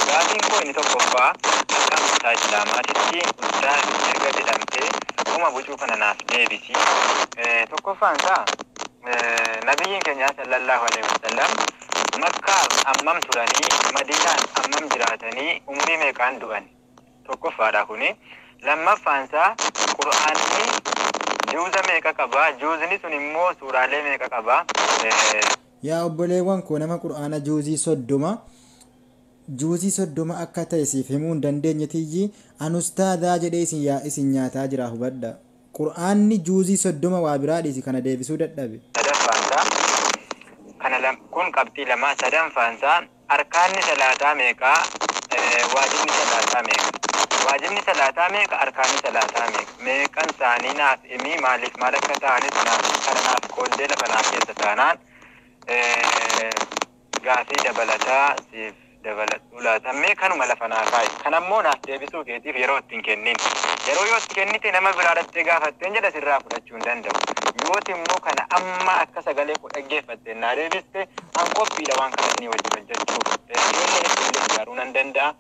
Speaker 3: gaafiin koo inni tokkoffaa, akka amantaa islaamaatitti ustaazi erga jedhamtee kuma bucuu kana naaf deebisi. Tokkoffaan isaa, nabiyyiin keenya sallallahu alaihi wasallam Makkaa ammam turanii, Madiinaan ammam jiraatanii, umurii meeqaan du'an? Tokkoffaadha kuni. Lammaffaan isaa, Qur'aanni juuza meeqa qaba? Juuzni sun immoo suuraalee meeqa qaba?
Speaker 1: Yaa obboleewwan koo, nama qur'aana juuzii 30, juuzii 30 akka ta'e siif himuu hin dandeenye tiyyi an ustaadaa jedhee isin yaa isin nyaataa jira, hubadha. Qur'aanni juuzii 30, waa biraa dhiisi, kana deebisuu dadhabe.
Speaker 3: Sadaffaan isaa kana kun qabxii lama. Sadaffaan isaa, arkaanni salaataa meeqaa? Waajibni salaataa meeqa? Waajibni salaataa meeqa? Arkaanni salaataa meeqa? Meeqan isaanii naaf himii, maaliif maal akka ta'anis naaf kana naaf qooddee lafa naaf keessa taanaan gaafii dabalataa siif dabaladhuu laata? Mee kanuma lafa naa kaa'i. Kanammoo naaf deebisuu keetiif yeroo ittiin kennin. Yeroo yoo itti kennite nama biraa dhattee gaafatteen jedha, sirraa fudhachuu hin danda'u. Yooti immoo kana amma akka sagalee koo dhaggeeffatteen naa deebiste, an qophiidha waan kana isinii wajjin hojjechuuf. Ijoollee hedduullee ijaaruu nan danda'a.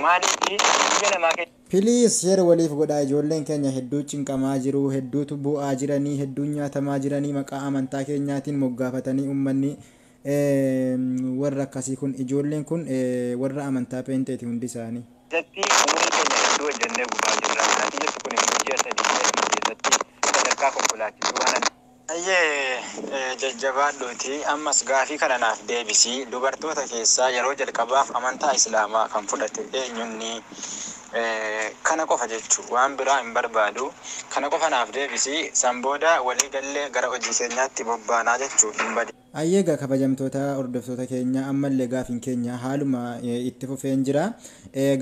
Speaker 3: Maaliif biyya namaa keessa
Speaker 1: Please share waliif godhaa. Ijoolleen keenya hedduu cinqamaa jiru, hedduutu bu'aa jiranii, hedduun nyaatamaa jiranii, maqaa amantaa keenyaatiin moggaafatanii. Uummanni warra akkasii kun, ijoolleen kun warra amantaa peenteeti hundi isaanii.
Speaker 3: Keessatti umurii keenya hedduu hojjennee gubaa jirra. Ati jettu kun immoo ji'a 3, ji'a 2 keessatti sadarkaa konkolaachisuu waan Ayyee, jajjabaadhuuti ammas gaafii kana naaf deebisi. Dubartoota keessaa yeroo jalqabaaf amantaa islaamaa kan fudhate eenyunni? Kana qofa jechuu, waan biraa hin barbaadu. Kana qofa naaf deebisi. San booda walii gallee gara hojii keenyaatti bobbaanaa jechuu hin badi.
Speaker 1: Ayyeegaa kabajamtoota hordoftoota keenya, ammallee gaafiin keenya haaluma itti fufeen jira.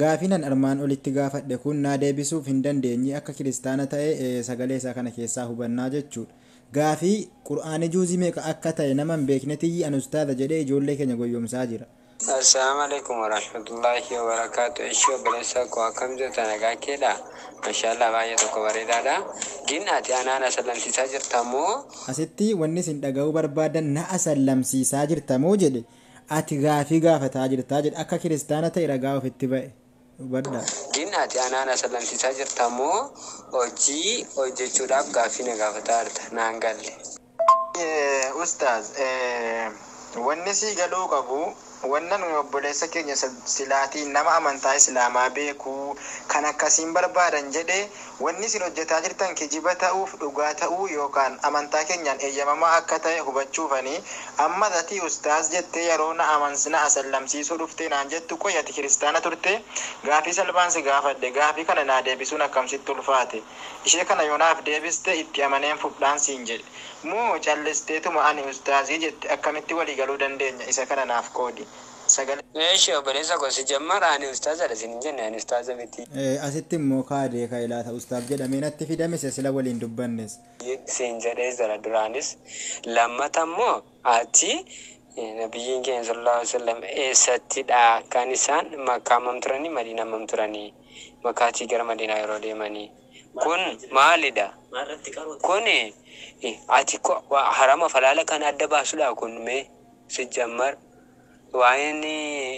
Speaker 1: Gaafiin an armaan olitti gaafadhe kun naa deebisuuf hin dandeenye. Akka kiristaana ta'e sagalee isaa kana keessaa hubannaa jechuudha. Gaafii qur'aani juuzii meeqa akka ta'e nama hin beekne tiyyi an ustaaza jedhee ijoollee keenya goyyomsaa jira.
Speaker 5: Assalaamu alaikum warahmatullahi wabarakatuh. Ishii obboleessa koo, akkam jirta? Nagaa keedha? Mashaallah, baay'ee tokko bareedaadha. Gin ati anaan asallamsiisaa jirta moo?
Speaker 1: Asitti wanni isin dhaga'uu barbaadan, na asallamsiisaa jirta moo jedhe, ati gaafii gaafataa jirtaa jedhe. Akka kiristaana ta'e ragaa ofitti ba'e. Hubadhaa.
Speaker 5: Gin ati anaan asallamsiisaa jirta moo hojii hojjechuudhaaf gaaffii na gaafataa jirta? Naan galle.
Speaker 3: Ustaaz, wanni sii galuu qabu Wannan obboleessa keenya silaatiin nama amantaa islaamaa beekuu kan akkasiin barbaadan jedhee, wanni isin hojjetaa jirtan kijiba ta'uuf dhugaa ta'uu yookaan amantaa keenyaan eeyyamamaa akka ta'e hubachuufanii. Amma ati ustaaz jettee yeroo na amansina asallamsiisuu dhuftee naan jettu, qoy, ati kiristaana turte? Gaafii salphaan si gaafadhe, gaafii kana naa deebisuun akkamsitti ulfaate? Ishee kana yoo naaf deebiste itti amaneen fudhaan siin jedhe. Moo callisteetuma ani ustaazii jette? Akkamitti walii galuu dandeenya? Isa kana naaf qoodi. Sagalee.
Speaker 5: Eeshi, obboleessa koo, si jammara ani ustaazadha sin hin jenne, ani ustaaza miti.
Speaker 1: Asitti immoo kaadee ka ilaata ustaaf jedhamee natti fidame sila waliin dubbannes.
Speaker 5: Siin jedhee jira duraanis. Lammata immoo ati nabiyyiin keenya sallallahu alaihi wasallam eessattidha kan isaan Makkaa hammam turanii, Madiina hammam turanii, Makkaatii gara Madiinaa yeroo deemanii? Kun maalidha? Kun ati harama falaala kan adda baasudha. Kun mee si jammar waa'een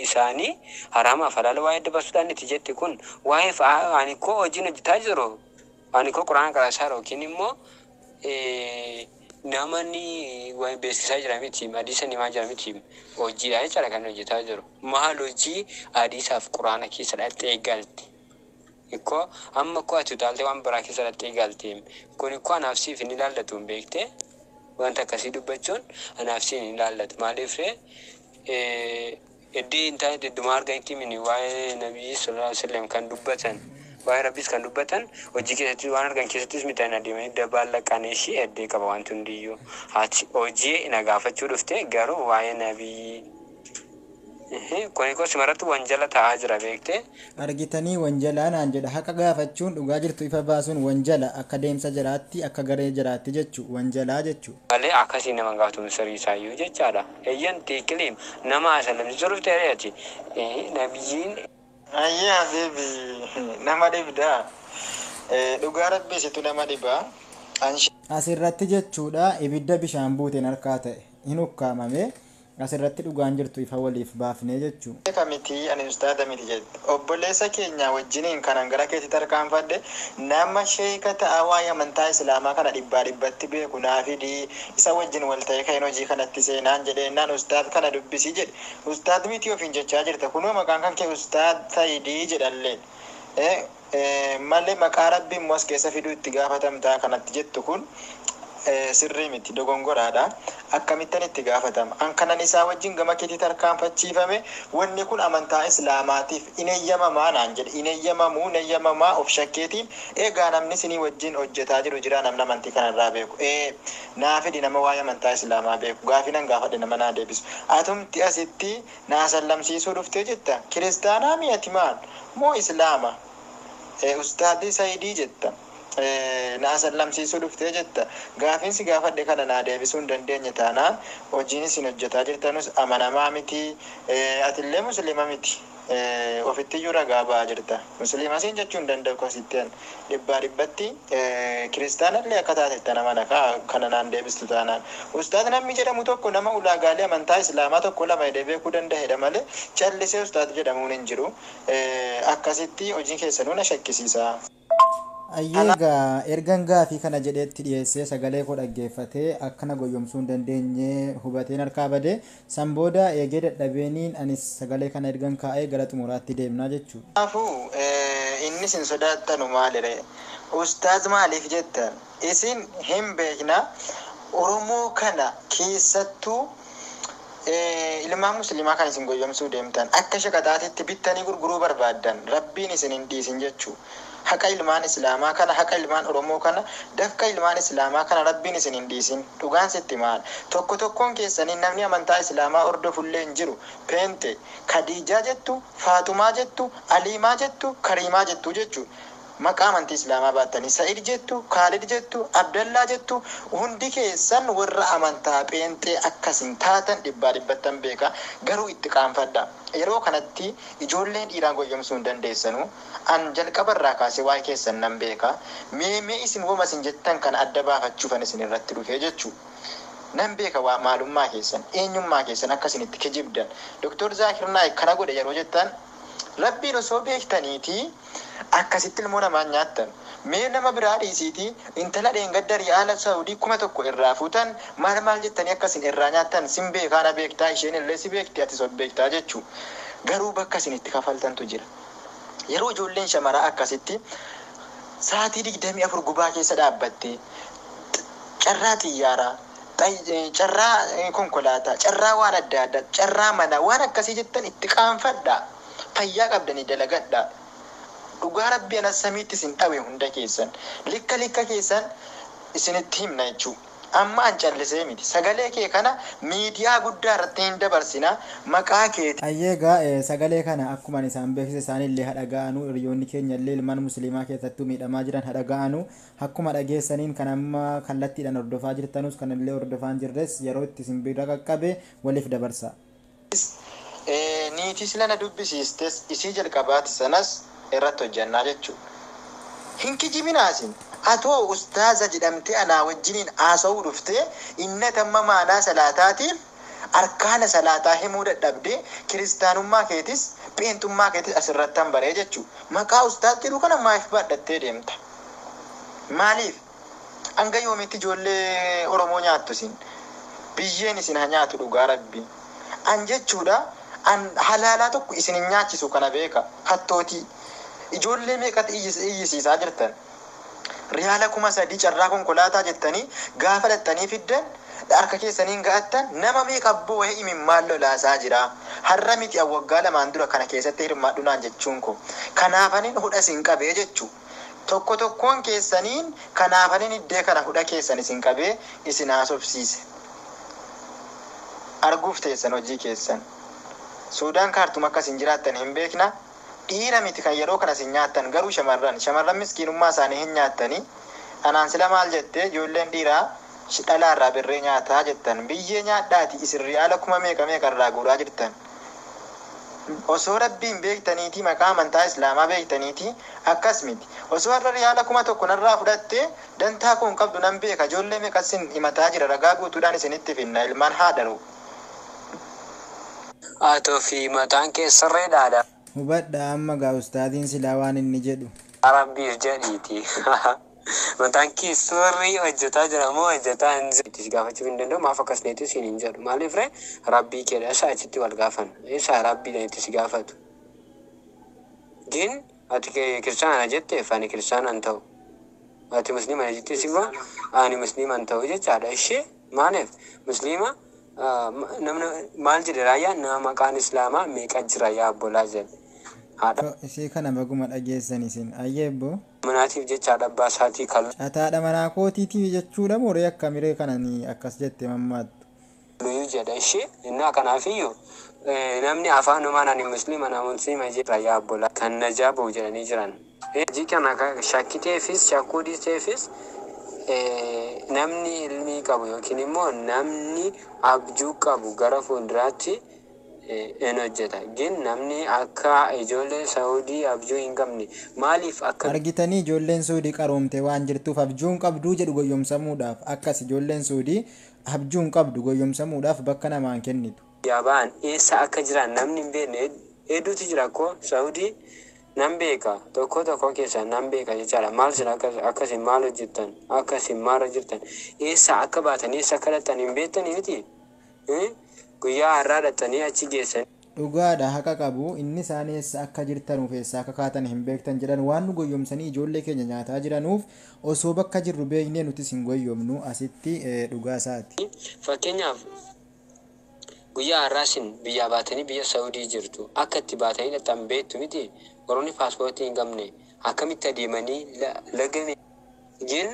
Speaker 5: isaanii harama falaala waa'ee adda baasuudhaan itti jette. Kun waa'ee ani koo hojiin hojjetaa jiru, ani koo quraana qaraasaa yookiin immoo namani waan beeksisaa jira miti, hadiisa himaa jira miti, hojiidha jechaadha kan hojjetaa jiru. Maal hojii hadiisaaf quraana keessa dhaqxee galte? Ikkoo amma koo ati utaaltee waan biraa keessa dhaqxee galte. Kun ikkoo anaaf siif hin ilaallatu, hin beekte. Wanta akkasii dubbachuun anaaf siif hin ilaallatu. Maaliif ree, iddoo hin taane idduma arganitti mini waa'ee nabiyyi sallallahu alaihi wasallam kan dubbatan, waa'ee rabbiis kan dubbatan, hojii keessatti waan argan keessattis mitaan adeemanii dabaallaqaan ishii eddee qaba wanti hundiyyuu. Ati hojii na gaafachuu dhufte, garuu waa'ee nabiyyi kun koo simarratti wanjala ta'aa jira, beekte.
Speaker 1: Argitanii, wanjalaa naan jedha. Haqa gaafachuun, dhugaa jirtu ifa baasuun wanjala akka deemsa jiraatti, akka garee jiraatti jechuu, wanjalaa jechuu.
Speaker 5: Malee akkasii nama gaafatu sirrii isaayyuu jechaadha. Eeyyan tiikiliim nama asalamsiisuu dhufte ati nabiyyiin.
Speaker 3: Ayyee habiibi, nama dhibdaa. Dhugaa rabbii situ nama dhibaa.
Speaker 1: Asirratti jechuudha ibidda bishaan buuteen harkaa ta'e hin ukkaamame. Asirratti dhugaan jirtu ifa waliif baafnee jechuu.
Speaker 3: Sheeka miti, ani ustaaza miti jette. Obboleessa keenya wajjiniin kanan gara keetti tarkaanfadhe, nama sheeka ta'a waa'ee amantaa islaamaa kana dhibbaa dhibbatti beeku naa fidii, isa wajjin wal ta'ee kan hojii kanatti seenaan jedheenaan ustaaz kana dubbisii jedhe. Ustaaz miti ofiin jechaa jirta. Kunoo maqaan kan kee ustaaz Sayidii jedhallee. Malee maqaa rabbii immoo as keessa fiduu itti gaafatamtaa kanatti jettu kun sirrii miti, dogongoraadha. Akkamittan itti gaafatama? An kanan isaa wajjin gama keetti tarkaanfachiifame, wanni kun amantaa islaamaatiif in eeyyamamaa naan jedhe. In eeyyamamuu, in eeyyamamaa of shakkeetiin eegaa namni isinii wajjin hojjetaa jiru jira, namni amantii kanarraa beeku. Naa fidi nama waa'ee amantaa islaamaa beeku. Gaafii nan gaafadhe nama naa deebisu. Atumti asitti naa sallamsiisuu dhuftee jetta. Kiristaanaa mi'ati maal? Moo islaama? Ustaadii Sayidii jetta. Na asallamsiisuu dhuftee jetta. Gaafiin si gaafadhe kana naa deebisuu hin dandeenye taanaan, hojiin isin hojjetaa jirtanus amanamaa miti. Atillee musliima miti. Ofitti iyyuu ragaa ba'aa jirta. Musliima siin jechuu hin danda'u asitti an. Dhibbaa dhibbatti kiristaanallee akka taatetti nama kana naan deebistu taanaan. Ustaad namni jedhamu tokko nama ulaagaalee amantaa islaamaa tokko lama jedhee beekuu danda'edha malee callisee ustaad jedhamuun hin jiru. Akkasitti hojiin keessanuu na shakkisiisa.
Speaker 1: Ayyeegaa, ergan gaafii kana jedheetti dhiyeessee sagalee koo dhaggeeffatee akkana goyyomsuu hin dandeenye hubateen harkaa badee, san booda eegee dadhabeeniin anis sagalee kana ergan kaa'ee gara xumuraatti deemnaa jechuudha.
Speaker 3: Kanaafuu inni isin sodaattanu maalire? Ustaaz maaliif jettan? Isin hin beekna, Oromoo kana keessattuu ilmaan musliimaa kan isin goyyomsuu deemtan, akka shaqaxaatitti bittanii gurguruu barbaaddan, rabbiin isin hin dhiisin jechuu. Haqa ilmaan islaamaa kana, haqa ilmaan Oromoo kana, dafqa ilmaan islaamaa kana rabbiin isin hin dhiisin. Dhugaan sitti maal? Tokko tokkoon keessanii namni amantaa islaamaa hordofullee hin jiru. Peente, Khadiijaa jettu, Faaxumaa jettu, Aliimaa jettu, Kariimaa jettu jechuudha. Maqaa amantii islaamaa baattanii Sa'id jettu, Kaalid jettu, Abdallaa jettu, hundi keessan warra amantaa pheenxee akkasin taatan dhibbaa dhibbattan beeka. Garuu itti qaanfadha. Yeroo kanatti ijoolleen dhiiraa goyyomsuu hin dandeessanu. An jalqaba irraa kaasee waa'ee keessan nan beeka. Mee mee isin woma isin jettan kana adda baafachuufan isin irratti dhufee jechuu. Nan beeka waa maalummaa keessan, eenyummaa keessan, akka isin itti kijibdan. Doktor Zaakir Naayik kana godhe yeroo jettan, rabbiin osoo beektaniitii akkasitti ilmoo namaa nyaattan. Mee nama biraa dhiisiitii intala dheengadda riyaala Saawudii 1000 irraa fuutan maal maal jettanii akkasin irraa nyaattan sin beekaa na beektaa isheen illee si beekti ati of beektaa jechuu. Garuu bakka isin itti kafaltantu jira. Yeroo ijoolleen shamaraa akkasitti sa'aatii 24 gubaa keessa dhaabbattee carraa xiyyaaraa, carraa konkolaataa, carraa waan adda addaa, carraa manaa waan akkasii jettan itti qaanfadhaa. Fayyaa qabdanii dalagadhaa. Dhugaa rabbi anas samiitti isin dhawe hunda keessan. Likka likka keessan isinitti himna jechuudha. Amma an callisee miti. Sagalee kee kana miidiyaa guddaa irratti hin dabarsina. Maqaa keeti.
Speaker 1: Ayyeegaa sagalee kana akkuma isaan beeksise isaanillee hadha ga'anuu hiriyoonni keenya illee ilmaan musliimaa keessattuu miidhamaa jiran hadha ga'anuu akkuma dhageessaniin kan amma kallattiidhaan hordofaa jirtanus kan illee hordofaa hin jirres yeroo itti isin bira qaqqabe waliif dabarsa.
Speaker 3: Niitii sila na dubbisiistes isii jalqabaati sanas irratti hojjannaa jechuudha. Hin kijibinaasin. Atoo ustaaza jedhamtee anaa wajjiniin haasa'uu dhuftee inni tamma maanaa salaataatiif arkaana salaataa himuu dadhabdee kiristaanummaa keetis pheenxummaa keetis asirratti baree jechuudha. Maqaa ustaaz jedhu kana maaliif baadhattee deemta? Maaliif? Hanga yoomitti ijoollee Oromoo nyaattu isin? Biyyeen isin haa nyaatu dhugaa rabbi. An jechuudha an halaalaa tokko isin hin nyaachisu kana beeka hattootii. Ijoollee meeqatti iyyisiisaa jirtan? Riyaala 3000 carraa konkolaataa jettanii gaafa dhattanii fiddan harka keessaniin ga'attan nama meeqa boo'ee imimmaan lolaasaa jira. Har'a miti waggaa lamaan dura kana keessatti hirmaadhu naan jechuun ko. Kanaafanin hudha isin qabee jechuu. Tokko tokkoon keessaniin kanaafanin iddee kana hudha keessan isin qabee isin haasofsiise. Arguuf teessan hojii keessan. Suudaan kaartum akka isin jiraattan hin beekna. Dhiira miti kan yeroo kana isin nyaattan garuu shamarran shamarran miskiinummaa isaanii hin nyaattanii. Anaan sila maal jettee ijoolleen dhiiraa dhalaarraa birree nyaataa jettan biyyee nyaadhaati isin riyaala kuma meeqa meeqa irraa guuraa jirtan. Osoo rabbiin beektaniiti maqaa amantaa islaamaa beektaniiti akkas miti. Osoo har'a riyaala 1000 narraa fudhattee dantaa kun qabdu nan beeka ijoollee meeqa isin himataa jira ragaa guutuudhaan isinitti finna ilmaan haadharu.
Speaker 5: Atoo fi mataan kee sirriidhaadha.
Speaker 1: Hubadhaa amma gaa ustaaziin silaa waan inni jedhu.
Speaker 5: Rabbiif jedhiiti. Mataan kee sirrii hojjetaa jira moo hojjetaa hin jiru? Si gaafachuu hin danda'u maaf akkas neetu siin hin jedhu. Maaliif ree rabbii keedha isa achitti wal gaafan. Isa rabbiidha itti si gaafatu. Gin ati kiristaana jetteef ani kiristaana hin ta'u. Ati musliima jettees immoo ani musliima hin ta'u jechaadha. Ishee maaliif musliima namni maal jedhe raayyaan nama maqaan islaamaa meeqa jira yaa obbolaa jedhe. Haadha
Speaker 1: Isii kana baguma dhageessan isin ayyeebbo.
Speaker 5: manaatiif jecha haadha abbaa isaatii kan
Speaker 1: Ataadha manaa kootiitiif jechuudha mooree akkamiree kananii akkas jette mammaattu.
Speaker 5: luyyuu jedha ishee innaa kanaafiyyuu namni afaanumaan ani musliima na musliima jedha yaa obbolaa kan najaa ba'u jedhanii jiran. Hojii kana shakkiteefis shakkuu dhiisteefis namni ilmii qabu yookiin immoo namni abjuu qabu gara fuulduraatti in hojjeta. Gin namni akka ijoollee Saawudii abjuu hin qabne maaliif akka
Speaker 1: Argitanii ijoolleen Suudii qaroomte waan jirtuuf abjuu hin qabduu jedhu goyyomsamuudhaaf akkas ijoolleen Suudii abjuu hin qabdu goyyomsamuudhaaf bakka namaan kennitu.
Speaker 5: biyyaa ba'an eessa akka jiran namni hin beekne hedduutu jira koo Saawudii nan beeka tokko tokko keessaa nan beeka jechaadha. Maal isin akkasin maal hojjettan akkasin maal jirtan eessa akka baatan eessa akka dhaqxan hin beektanii miti. Guyyaa har'aa dhaqxanii achi geessan.
Speaker 1: Dhugaadha haqa qabu inni isaan eessa akka jirtanuuf eessa akka kaatan hin beektan jedhan waan nu goyyomsanii ijoollee keenya nyaataa jiranuuf osoo bakka jirru beeknee nutis hin goyyomnu asitti dhugaa isaati.
Speaker 5: Fakkeenyaaf guyyaa har'aa isin biyyaa baatanii biyya Saawudii jirtu akka itti baatanii dhaqxan beektu miti warroonni paaspoortii hin qabne akkamitti adeemanii laga gin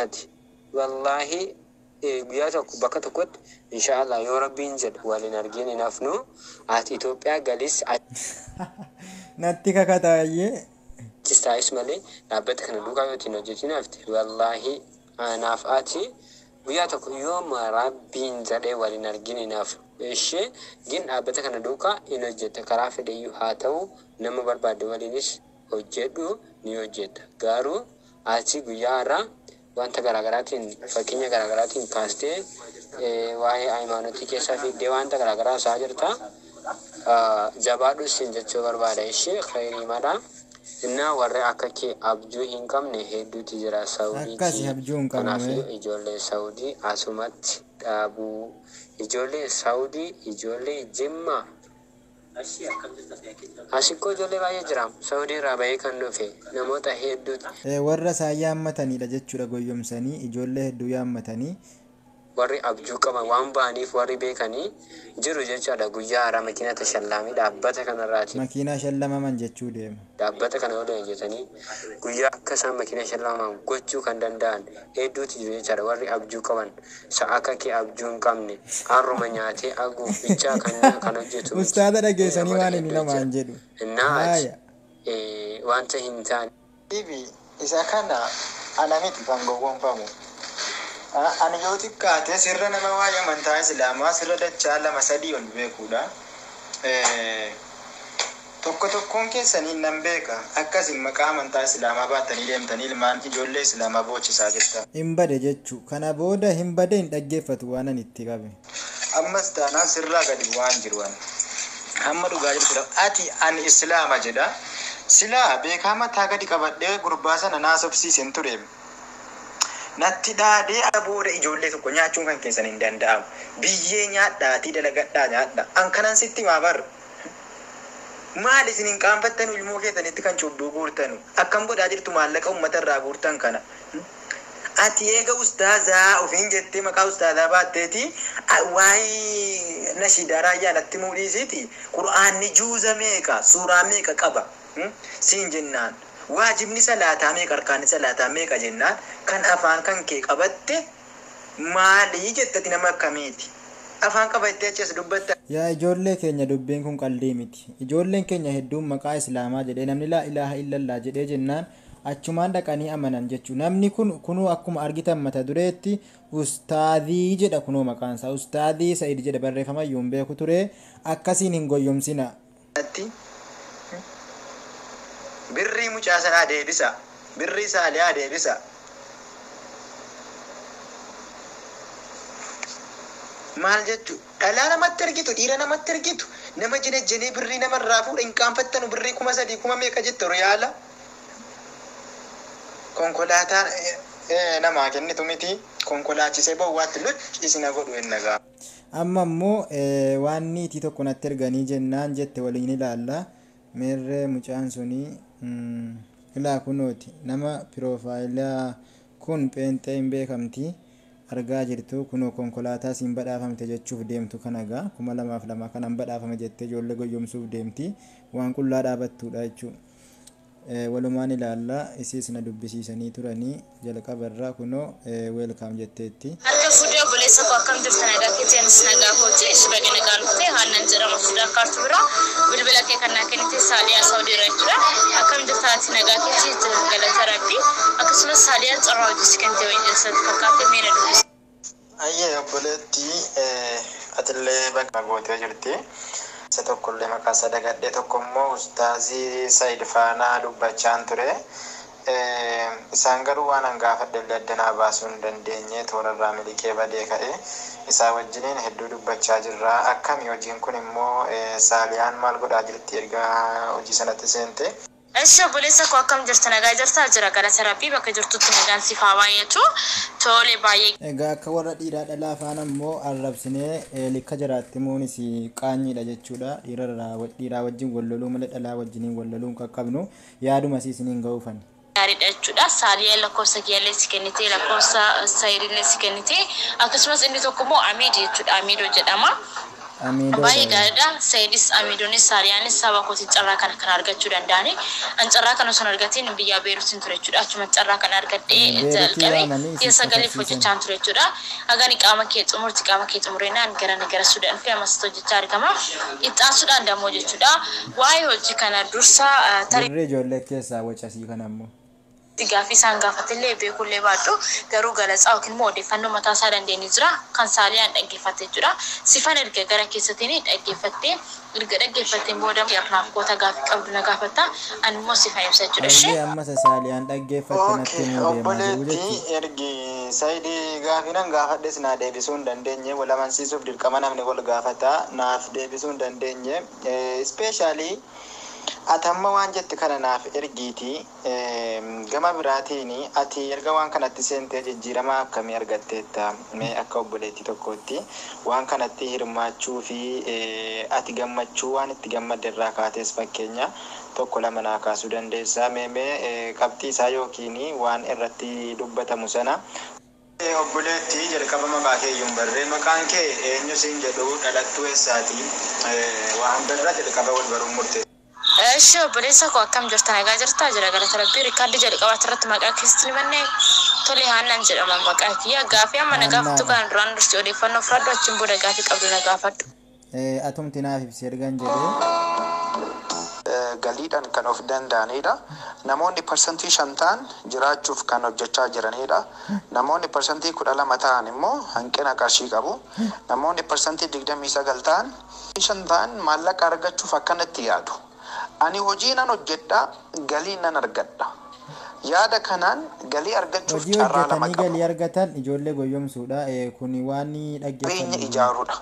Speaker 5: ati wallaahi guyyaa tokko bakka tokkotti inshaallah yoo rabbiin jedhe waliin argin hin hafnu ati Itoophiyaa galis
Speaker 1: Natti kakataayyee.
Speaker 5: achis taa'is malee dhaabbata kana duukaa yoo ittiin hojjetin hafte wallaahi anaaf ati guyyaa tokko yooma rabbiin jedhee waliin argin hin hafnu. Ishee gin dhaabbata kana duukaa hin hojjetta karaa fedheyyuu haa ta'u nama barbaadde waliinis hojjedhu ni hojjetta. Garuu ati guyyaa har'aa wanta garaagaraatiin fakkeenya garaagaraatiin kaastee waa'ee hayimaanotii keessaa fiiddee wanta garaagaraa isaa jirta. Jabaadhu siin jechuu barbaada ishee khayrii madha. Innaa warri akka kee abjuu hin qabne hedduutu jira
Speaker 1: Akkasi
Speaker 5: Saawudiitti.
Speaker 1: abjuu hin qabnu.
Speaker 5: Kanaafuu ijoollee Saawudii asumatti dhaabuu. Ijoollee Saawudii, ijoollee Jimmaa. Asikkoo ijoollee baay'ee jira. Saawudii irraa bahee kan dhufe namoota hedduutu.
Speaker 1: Warra isaan yaammatanidha jechuudha goyyomsanii ijoollee hedduu yaammatanii.
Speaker 5: Warri abjuu qaban waan ba'aniif warri beekanii jiru jechaadha. Guyyaa haaraa makiina tashallaamii dhaabbata kanarraati.
Speaker 1: Makiinaa shallamaman jechuu deema.
Speaker 5: Dhaabbata kana waliin hojjetanii guyyaa akka isaan makiina shallamaman gochuu kan danda'an hedduutu jiru jechaadha. Warri abjuu qaban sa'a akka kee abjuu hin qabne harruma nyaatee aguuf bichaa kan hojjetu miti.
Speaker 1: Ustaaza dhageessanii
Speaker 5: Namoota
Speaker 1: waan inni
Speaker 5: hedduu
Speaker 1: namaan
Speaker 5: jira.
Speaker 1: jedhu.
Speaker 5: Innaa ati
Speaker 1: Haaya.
Speaker 5: wanta hin taane.
Speaker 3: Ibi isa kana ana miti kan gowwoomfamu. Ani yoo xiqqaate sirra nama waa'ee amantaa Islaamaa sirra dachaa lama sadii ol beekuudha. Tokko tokkoon keessanii nan beeka. Akkasin maqaa amantaa Islaamaa baatanii deemtanii ilmaan ijoollee Islaamaa boochisaa jirtan.
Speaker 1: Hin bade jechuu. Kana booda hin bade, hin dhaggeeffatu waan ani itti qabe.
Speaker 3: Ammas taanaan sirraa gadi bu'aan jiru ani. Hamma dhugaa jirtudha. Ati ani Islaama jedha. Silaa beekaa mataa gadi qabadhee gurbaa sana naasofsiisen ture. Natti dhaadee booda ijoollee tokko nyaachuun kan keessan hin danda'amu. Biyyee nyaadhaatii dalagadhaa nyaadha. An kanan sitti himaa bar. Maal isin hin qaanfattanu ilmoo keessanitti kan cubbuu guurtanu? Akkam godhaa jirtu maallaqa uummata irraa guurtan kana? Ati eega ustaazaa ofiin jettee maqaa ustaazaa baatteeti waa'ee nashiidaa raayyaa natti muudhiisiiti. Qur'aanni juuza meeqa, suuraa meeqa qaba siin jennaan. Waajibni salaataa meeqa, arkaanni salaataa meeqa jennaan kan afaan kan kee qabatte maalii jettati nama akkamiiti? Afaan qabattee achi as dubbatta.
Speaker 1: Yaa ijoollee keenya, dubbiin kun qaldii miti. Ijoolleen keenya hedduun maqaa Islaamaa jedhee namni laa ilaaha illallaa jedhee jennaan achumaan dhaqanii amanan jechuudha. Namni kun kunuu akkuma argitan mata dureetti ustaadii jedha, kunoo maqaan isaa Ustaadii Sa'id jedha, barreeffama iyyuu hin beeku ture. Akkasiin hin goyyomsina.
Speaker 3: Birrii mucaa sanaa deebisa. Birrii saaliyaa deebisa. Maal jechu, dhalaa namatti ergitu, dhiira namatti ergitu, nama jenejjenee birrii namarraa fuudha. Hin qaanfattanu? Birrii 3000 kuma meeqa jettu riyaala. Konkolaataa namaa kennitu miti, konkolaachisee bowwaatti luch isina godhu ennagaa.
Speaker 1: Amma immoo waan niitii tokko natti erganii jennaan jette waliin ilaalla. Meerree mucaan sunii? Ilaa kunooti, nama piroofaayilaa kun pheenxee hin beekamti. Argaa jirtu, kunoo konkolaataa siin badhaafamte jechuuf deemtu kana gaa 2002 kanan badhaafame jettee ijoollee goyyomsuuf deemti, waan qullaa dhaabattuudha jechuudha. Walumaan ilaalla, isiis na dubbisiisanii turanii jalqabarraa, kunoo welcome jetteetti.
Speaker 6: Harka fuudhee obboleessa koo, akkam jirta? Nagaa keetii? Anis nagaa kooti. Ishi baga nagaan dhufte. Haannan jedhama, fuudhaa kaartu bira. Bilbila kee kan naa kennite Saaliyaa Saawudii irra jechuudha. Akkam jirta ati? Nagaa keetii? Jira, galata Rabbii. Akkasumas Saaliyaan carraa hojii si kennite wayii jirti fakkaate, mee na dubbisi.
Speaker 3: Ayyee obboleettii, atillee bakka gootee jirti. Isa tokkollee maqaa isaa dagadhee, tokko immoo ustaazii Said faanaa dubbachaan ture. Isaan garuu waan an gaafadhe illee addanaa baasuu hin dandeenye, toorarraa miliqee badee ka'e. Isaa wajjiniin hedduu dubbachaa jirra. Akkami hojiin kun immoo, Saaliyaan maal godhaa jirti erga hojii sanatti seente?
Speaker 6: Ishi obboleessa koo, akkam jirta? Nagaa jirtaa? Jira, galata Rabbii. Bakka jirtutti nagaan siif haa baay'atu. Tole, baay'ee
Speaker 1: Egaa akka warra dhiiraa dhalaa afaan ammoo arrabsinee likka jiraatti muunis qaanyiidha jechuudha. Dhiiraa wajjin wal loluu malee dhalaa wajjiniin wal loluu hin qaqqabnu, yaaduma isiniin ga'uufan.
Speaker 6: gaariidha jechuudha. Saaliyaan lakkoofsa kiyyaallee si kennite, lakkoofsa Saayidillee si kennite. Akkasumas inni tokko immoo Amiid jechuudha. Amiidoo jedhama.
Speaker 1: Amiidoo.
Speaker 6: Baay'ee gaariidha. Saayidis, Amiidoonis, Saaliyaanis saba kootiin carraa kana kan argachuu danda'ani. An carraa kana osoo hin argatiin biyya Beeruutiin ture jechuudha. Achuma carraa kana argadhee
Speaker 1: Beeruutii
Speaker 6: jalqabe
Speaker 1: waamanii
Speaker 6: ji'a
Speaker 1: isin
Speaker 6: 9f
Speaker 1: qaqqabsiisan.
Speaker 6: hojjechaan ture jechuudha. Hagani qaama kee xumurti, qaama kee xumureenaan gara Sudaan fi ammas hojjechaa argama. Itti dammoo jechuudha. Waa'ee hojii kana dursa tarii
Speaker 1: Birrii ijoollee keessaa wacasii kana ammoo.
Speaker 6: gaaffii isaan gaafatillee beekullee baadhu, garuu galatsaa yookiin immoo odeeffannoo mataa isaa dandeenye jira kan Saaliyaan dhaggeeffatte jechuudha. Sifan erga gara keessatiin dhaggeeffattee, erga dhaggeeffatteen booda naaf goota gaaffii qabdu na gaafatta, ani immoo sifan ibsa jechuudha. Ishee
Speaker 1: Ayyee, ammas Saaliyaan dhaggeeffatte natti
Speaker 3: Okay,
Speaker 1: himuu deemaa jiru
Speaker 3: obboleettii,
Speaker 1: jechuudha.
Speaker 3: ergi Saayidii gaafinan gaafadhes naa deebisuu hin dandeenye, wal amansiisuuf dirqama namni wal gaafata, naaf deebisuu hin dandeenye. Especially Ati amma waan jette kana naaf ergiiti. Gama biraatiin ati erga waan kanatti seentee jijjiirama akkamii argatteetta? Mee akka obboleettii tokkootti waan kanatti hirmaachuu fi ati gammachuu waan itti gammadde irraa kaatees fakkeenya tokko lama naa kaasuu dandeessaa. Mee qabxii isaa yookiin waan irratti dubbatamu sana. Obboleettii, jalqaba maqaa kee iyyuu hin barree. Maqaan kee eenyu siin jedhu? Dhalattuu eessaati? Waan birra jalqaba wal baruun murteessa.
Speaker 6: Eshi, obboleessa koo, akkam jirta? Nagaa jirtaa? Jira, galata Rabbii. Riikaardii jalqabaati irratti maqaa keessatti ni bannee. Tole, Haannaan jedhama maqaa kiyya. Gaafii amma na gaafattu kana duraan dursi odeeffannoo fudhadhu, achiin booda gaafii qabdu na gaafadhu.
Speaker 1: Atumti naaf ibsi ergan jedhee.
Speaker 7: Galiidhaan kan of danda'anidha. Namoonni 5% ta'an jiraachuuf kan hojjechaa jiranidha. Namoonni 12% ta'an immoo hanqina qarshii qabu. Namoonni 29% ta'an 5 ta'an maallaqa argachuuf akkanatti yaadu. Ani hojii nan hojjedha, galii nan argadha. Yaada kanaan galii argachuuf
Speaker 1: Hojii
Speaker 7: carraa lama
Speaker 1: hojjetanii
Speaker 7: qabu.
Speaker 1: galii argatan ijoollee goyyomsuudha. Kuni waan
Speaker 7: Jireenya
Speaker 1: dhaggeeffannu.
Speaker 7: ijaaruudha.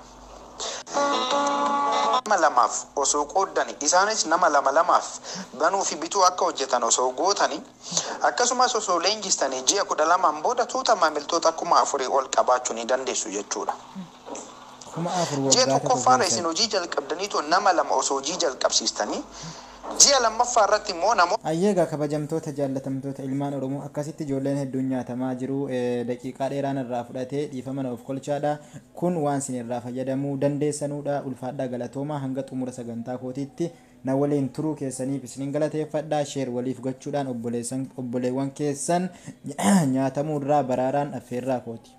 Speaker 7: Nama lamaaf osoo qooddani, isaanis nama lama lamaaf banuu fi bituu akka hojjetan osoo gootani, akkasumas osoo leenjistanii, ji'a 12n booda tuuta maamiltoota 4,000 ol qabaachuu ni dandeessu jechuudha.
Speaker 1: 4,000
Speaker 7: Ji'a
Speaker 1: waggaa tokko
Speaker 7: tokkoffaarra isin
Speaker 1: keessatti.
Speaker 7: hojii jalqabdaniitoo nama lama osoo hojii jalqabsiistanii, ji'a lammaffaa irratti immoo namoota
Speaker 1: Ayyeegaa, kabajamtoota jaallatamtoota ilmaan Oromoo, akkasitti ijoolleen hedduun nyaatamaa jiru. Daqiiqaa dheeraan irraa fudhatee dhiifama na of kolchaadha. Kun waan isin irraa fayyadamuu dandeessanuudha. Ulfaadhaa, galatoomaa. Hanga xumura sagantaa kootiitti na waliin turuu keessaniif isinin galateeffadha. Share waliif gochuudhaan obboleewwan keessan nyaatamuu irraa baraaraan affeerraa kooti.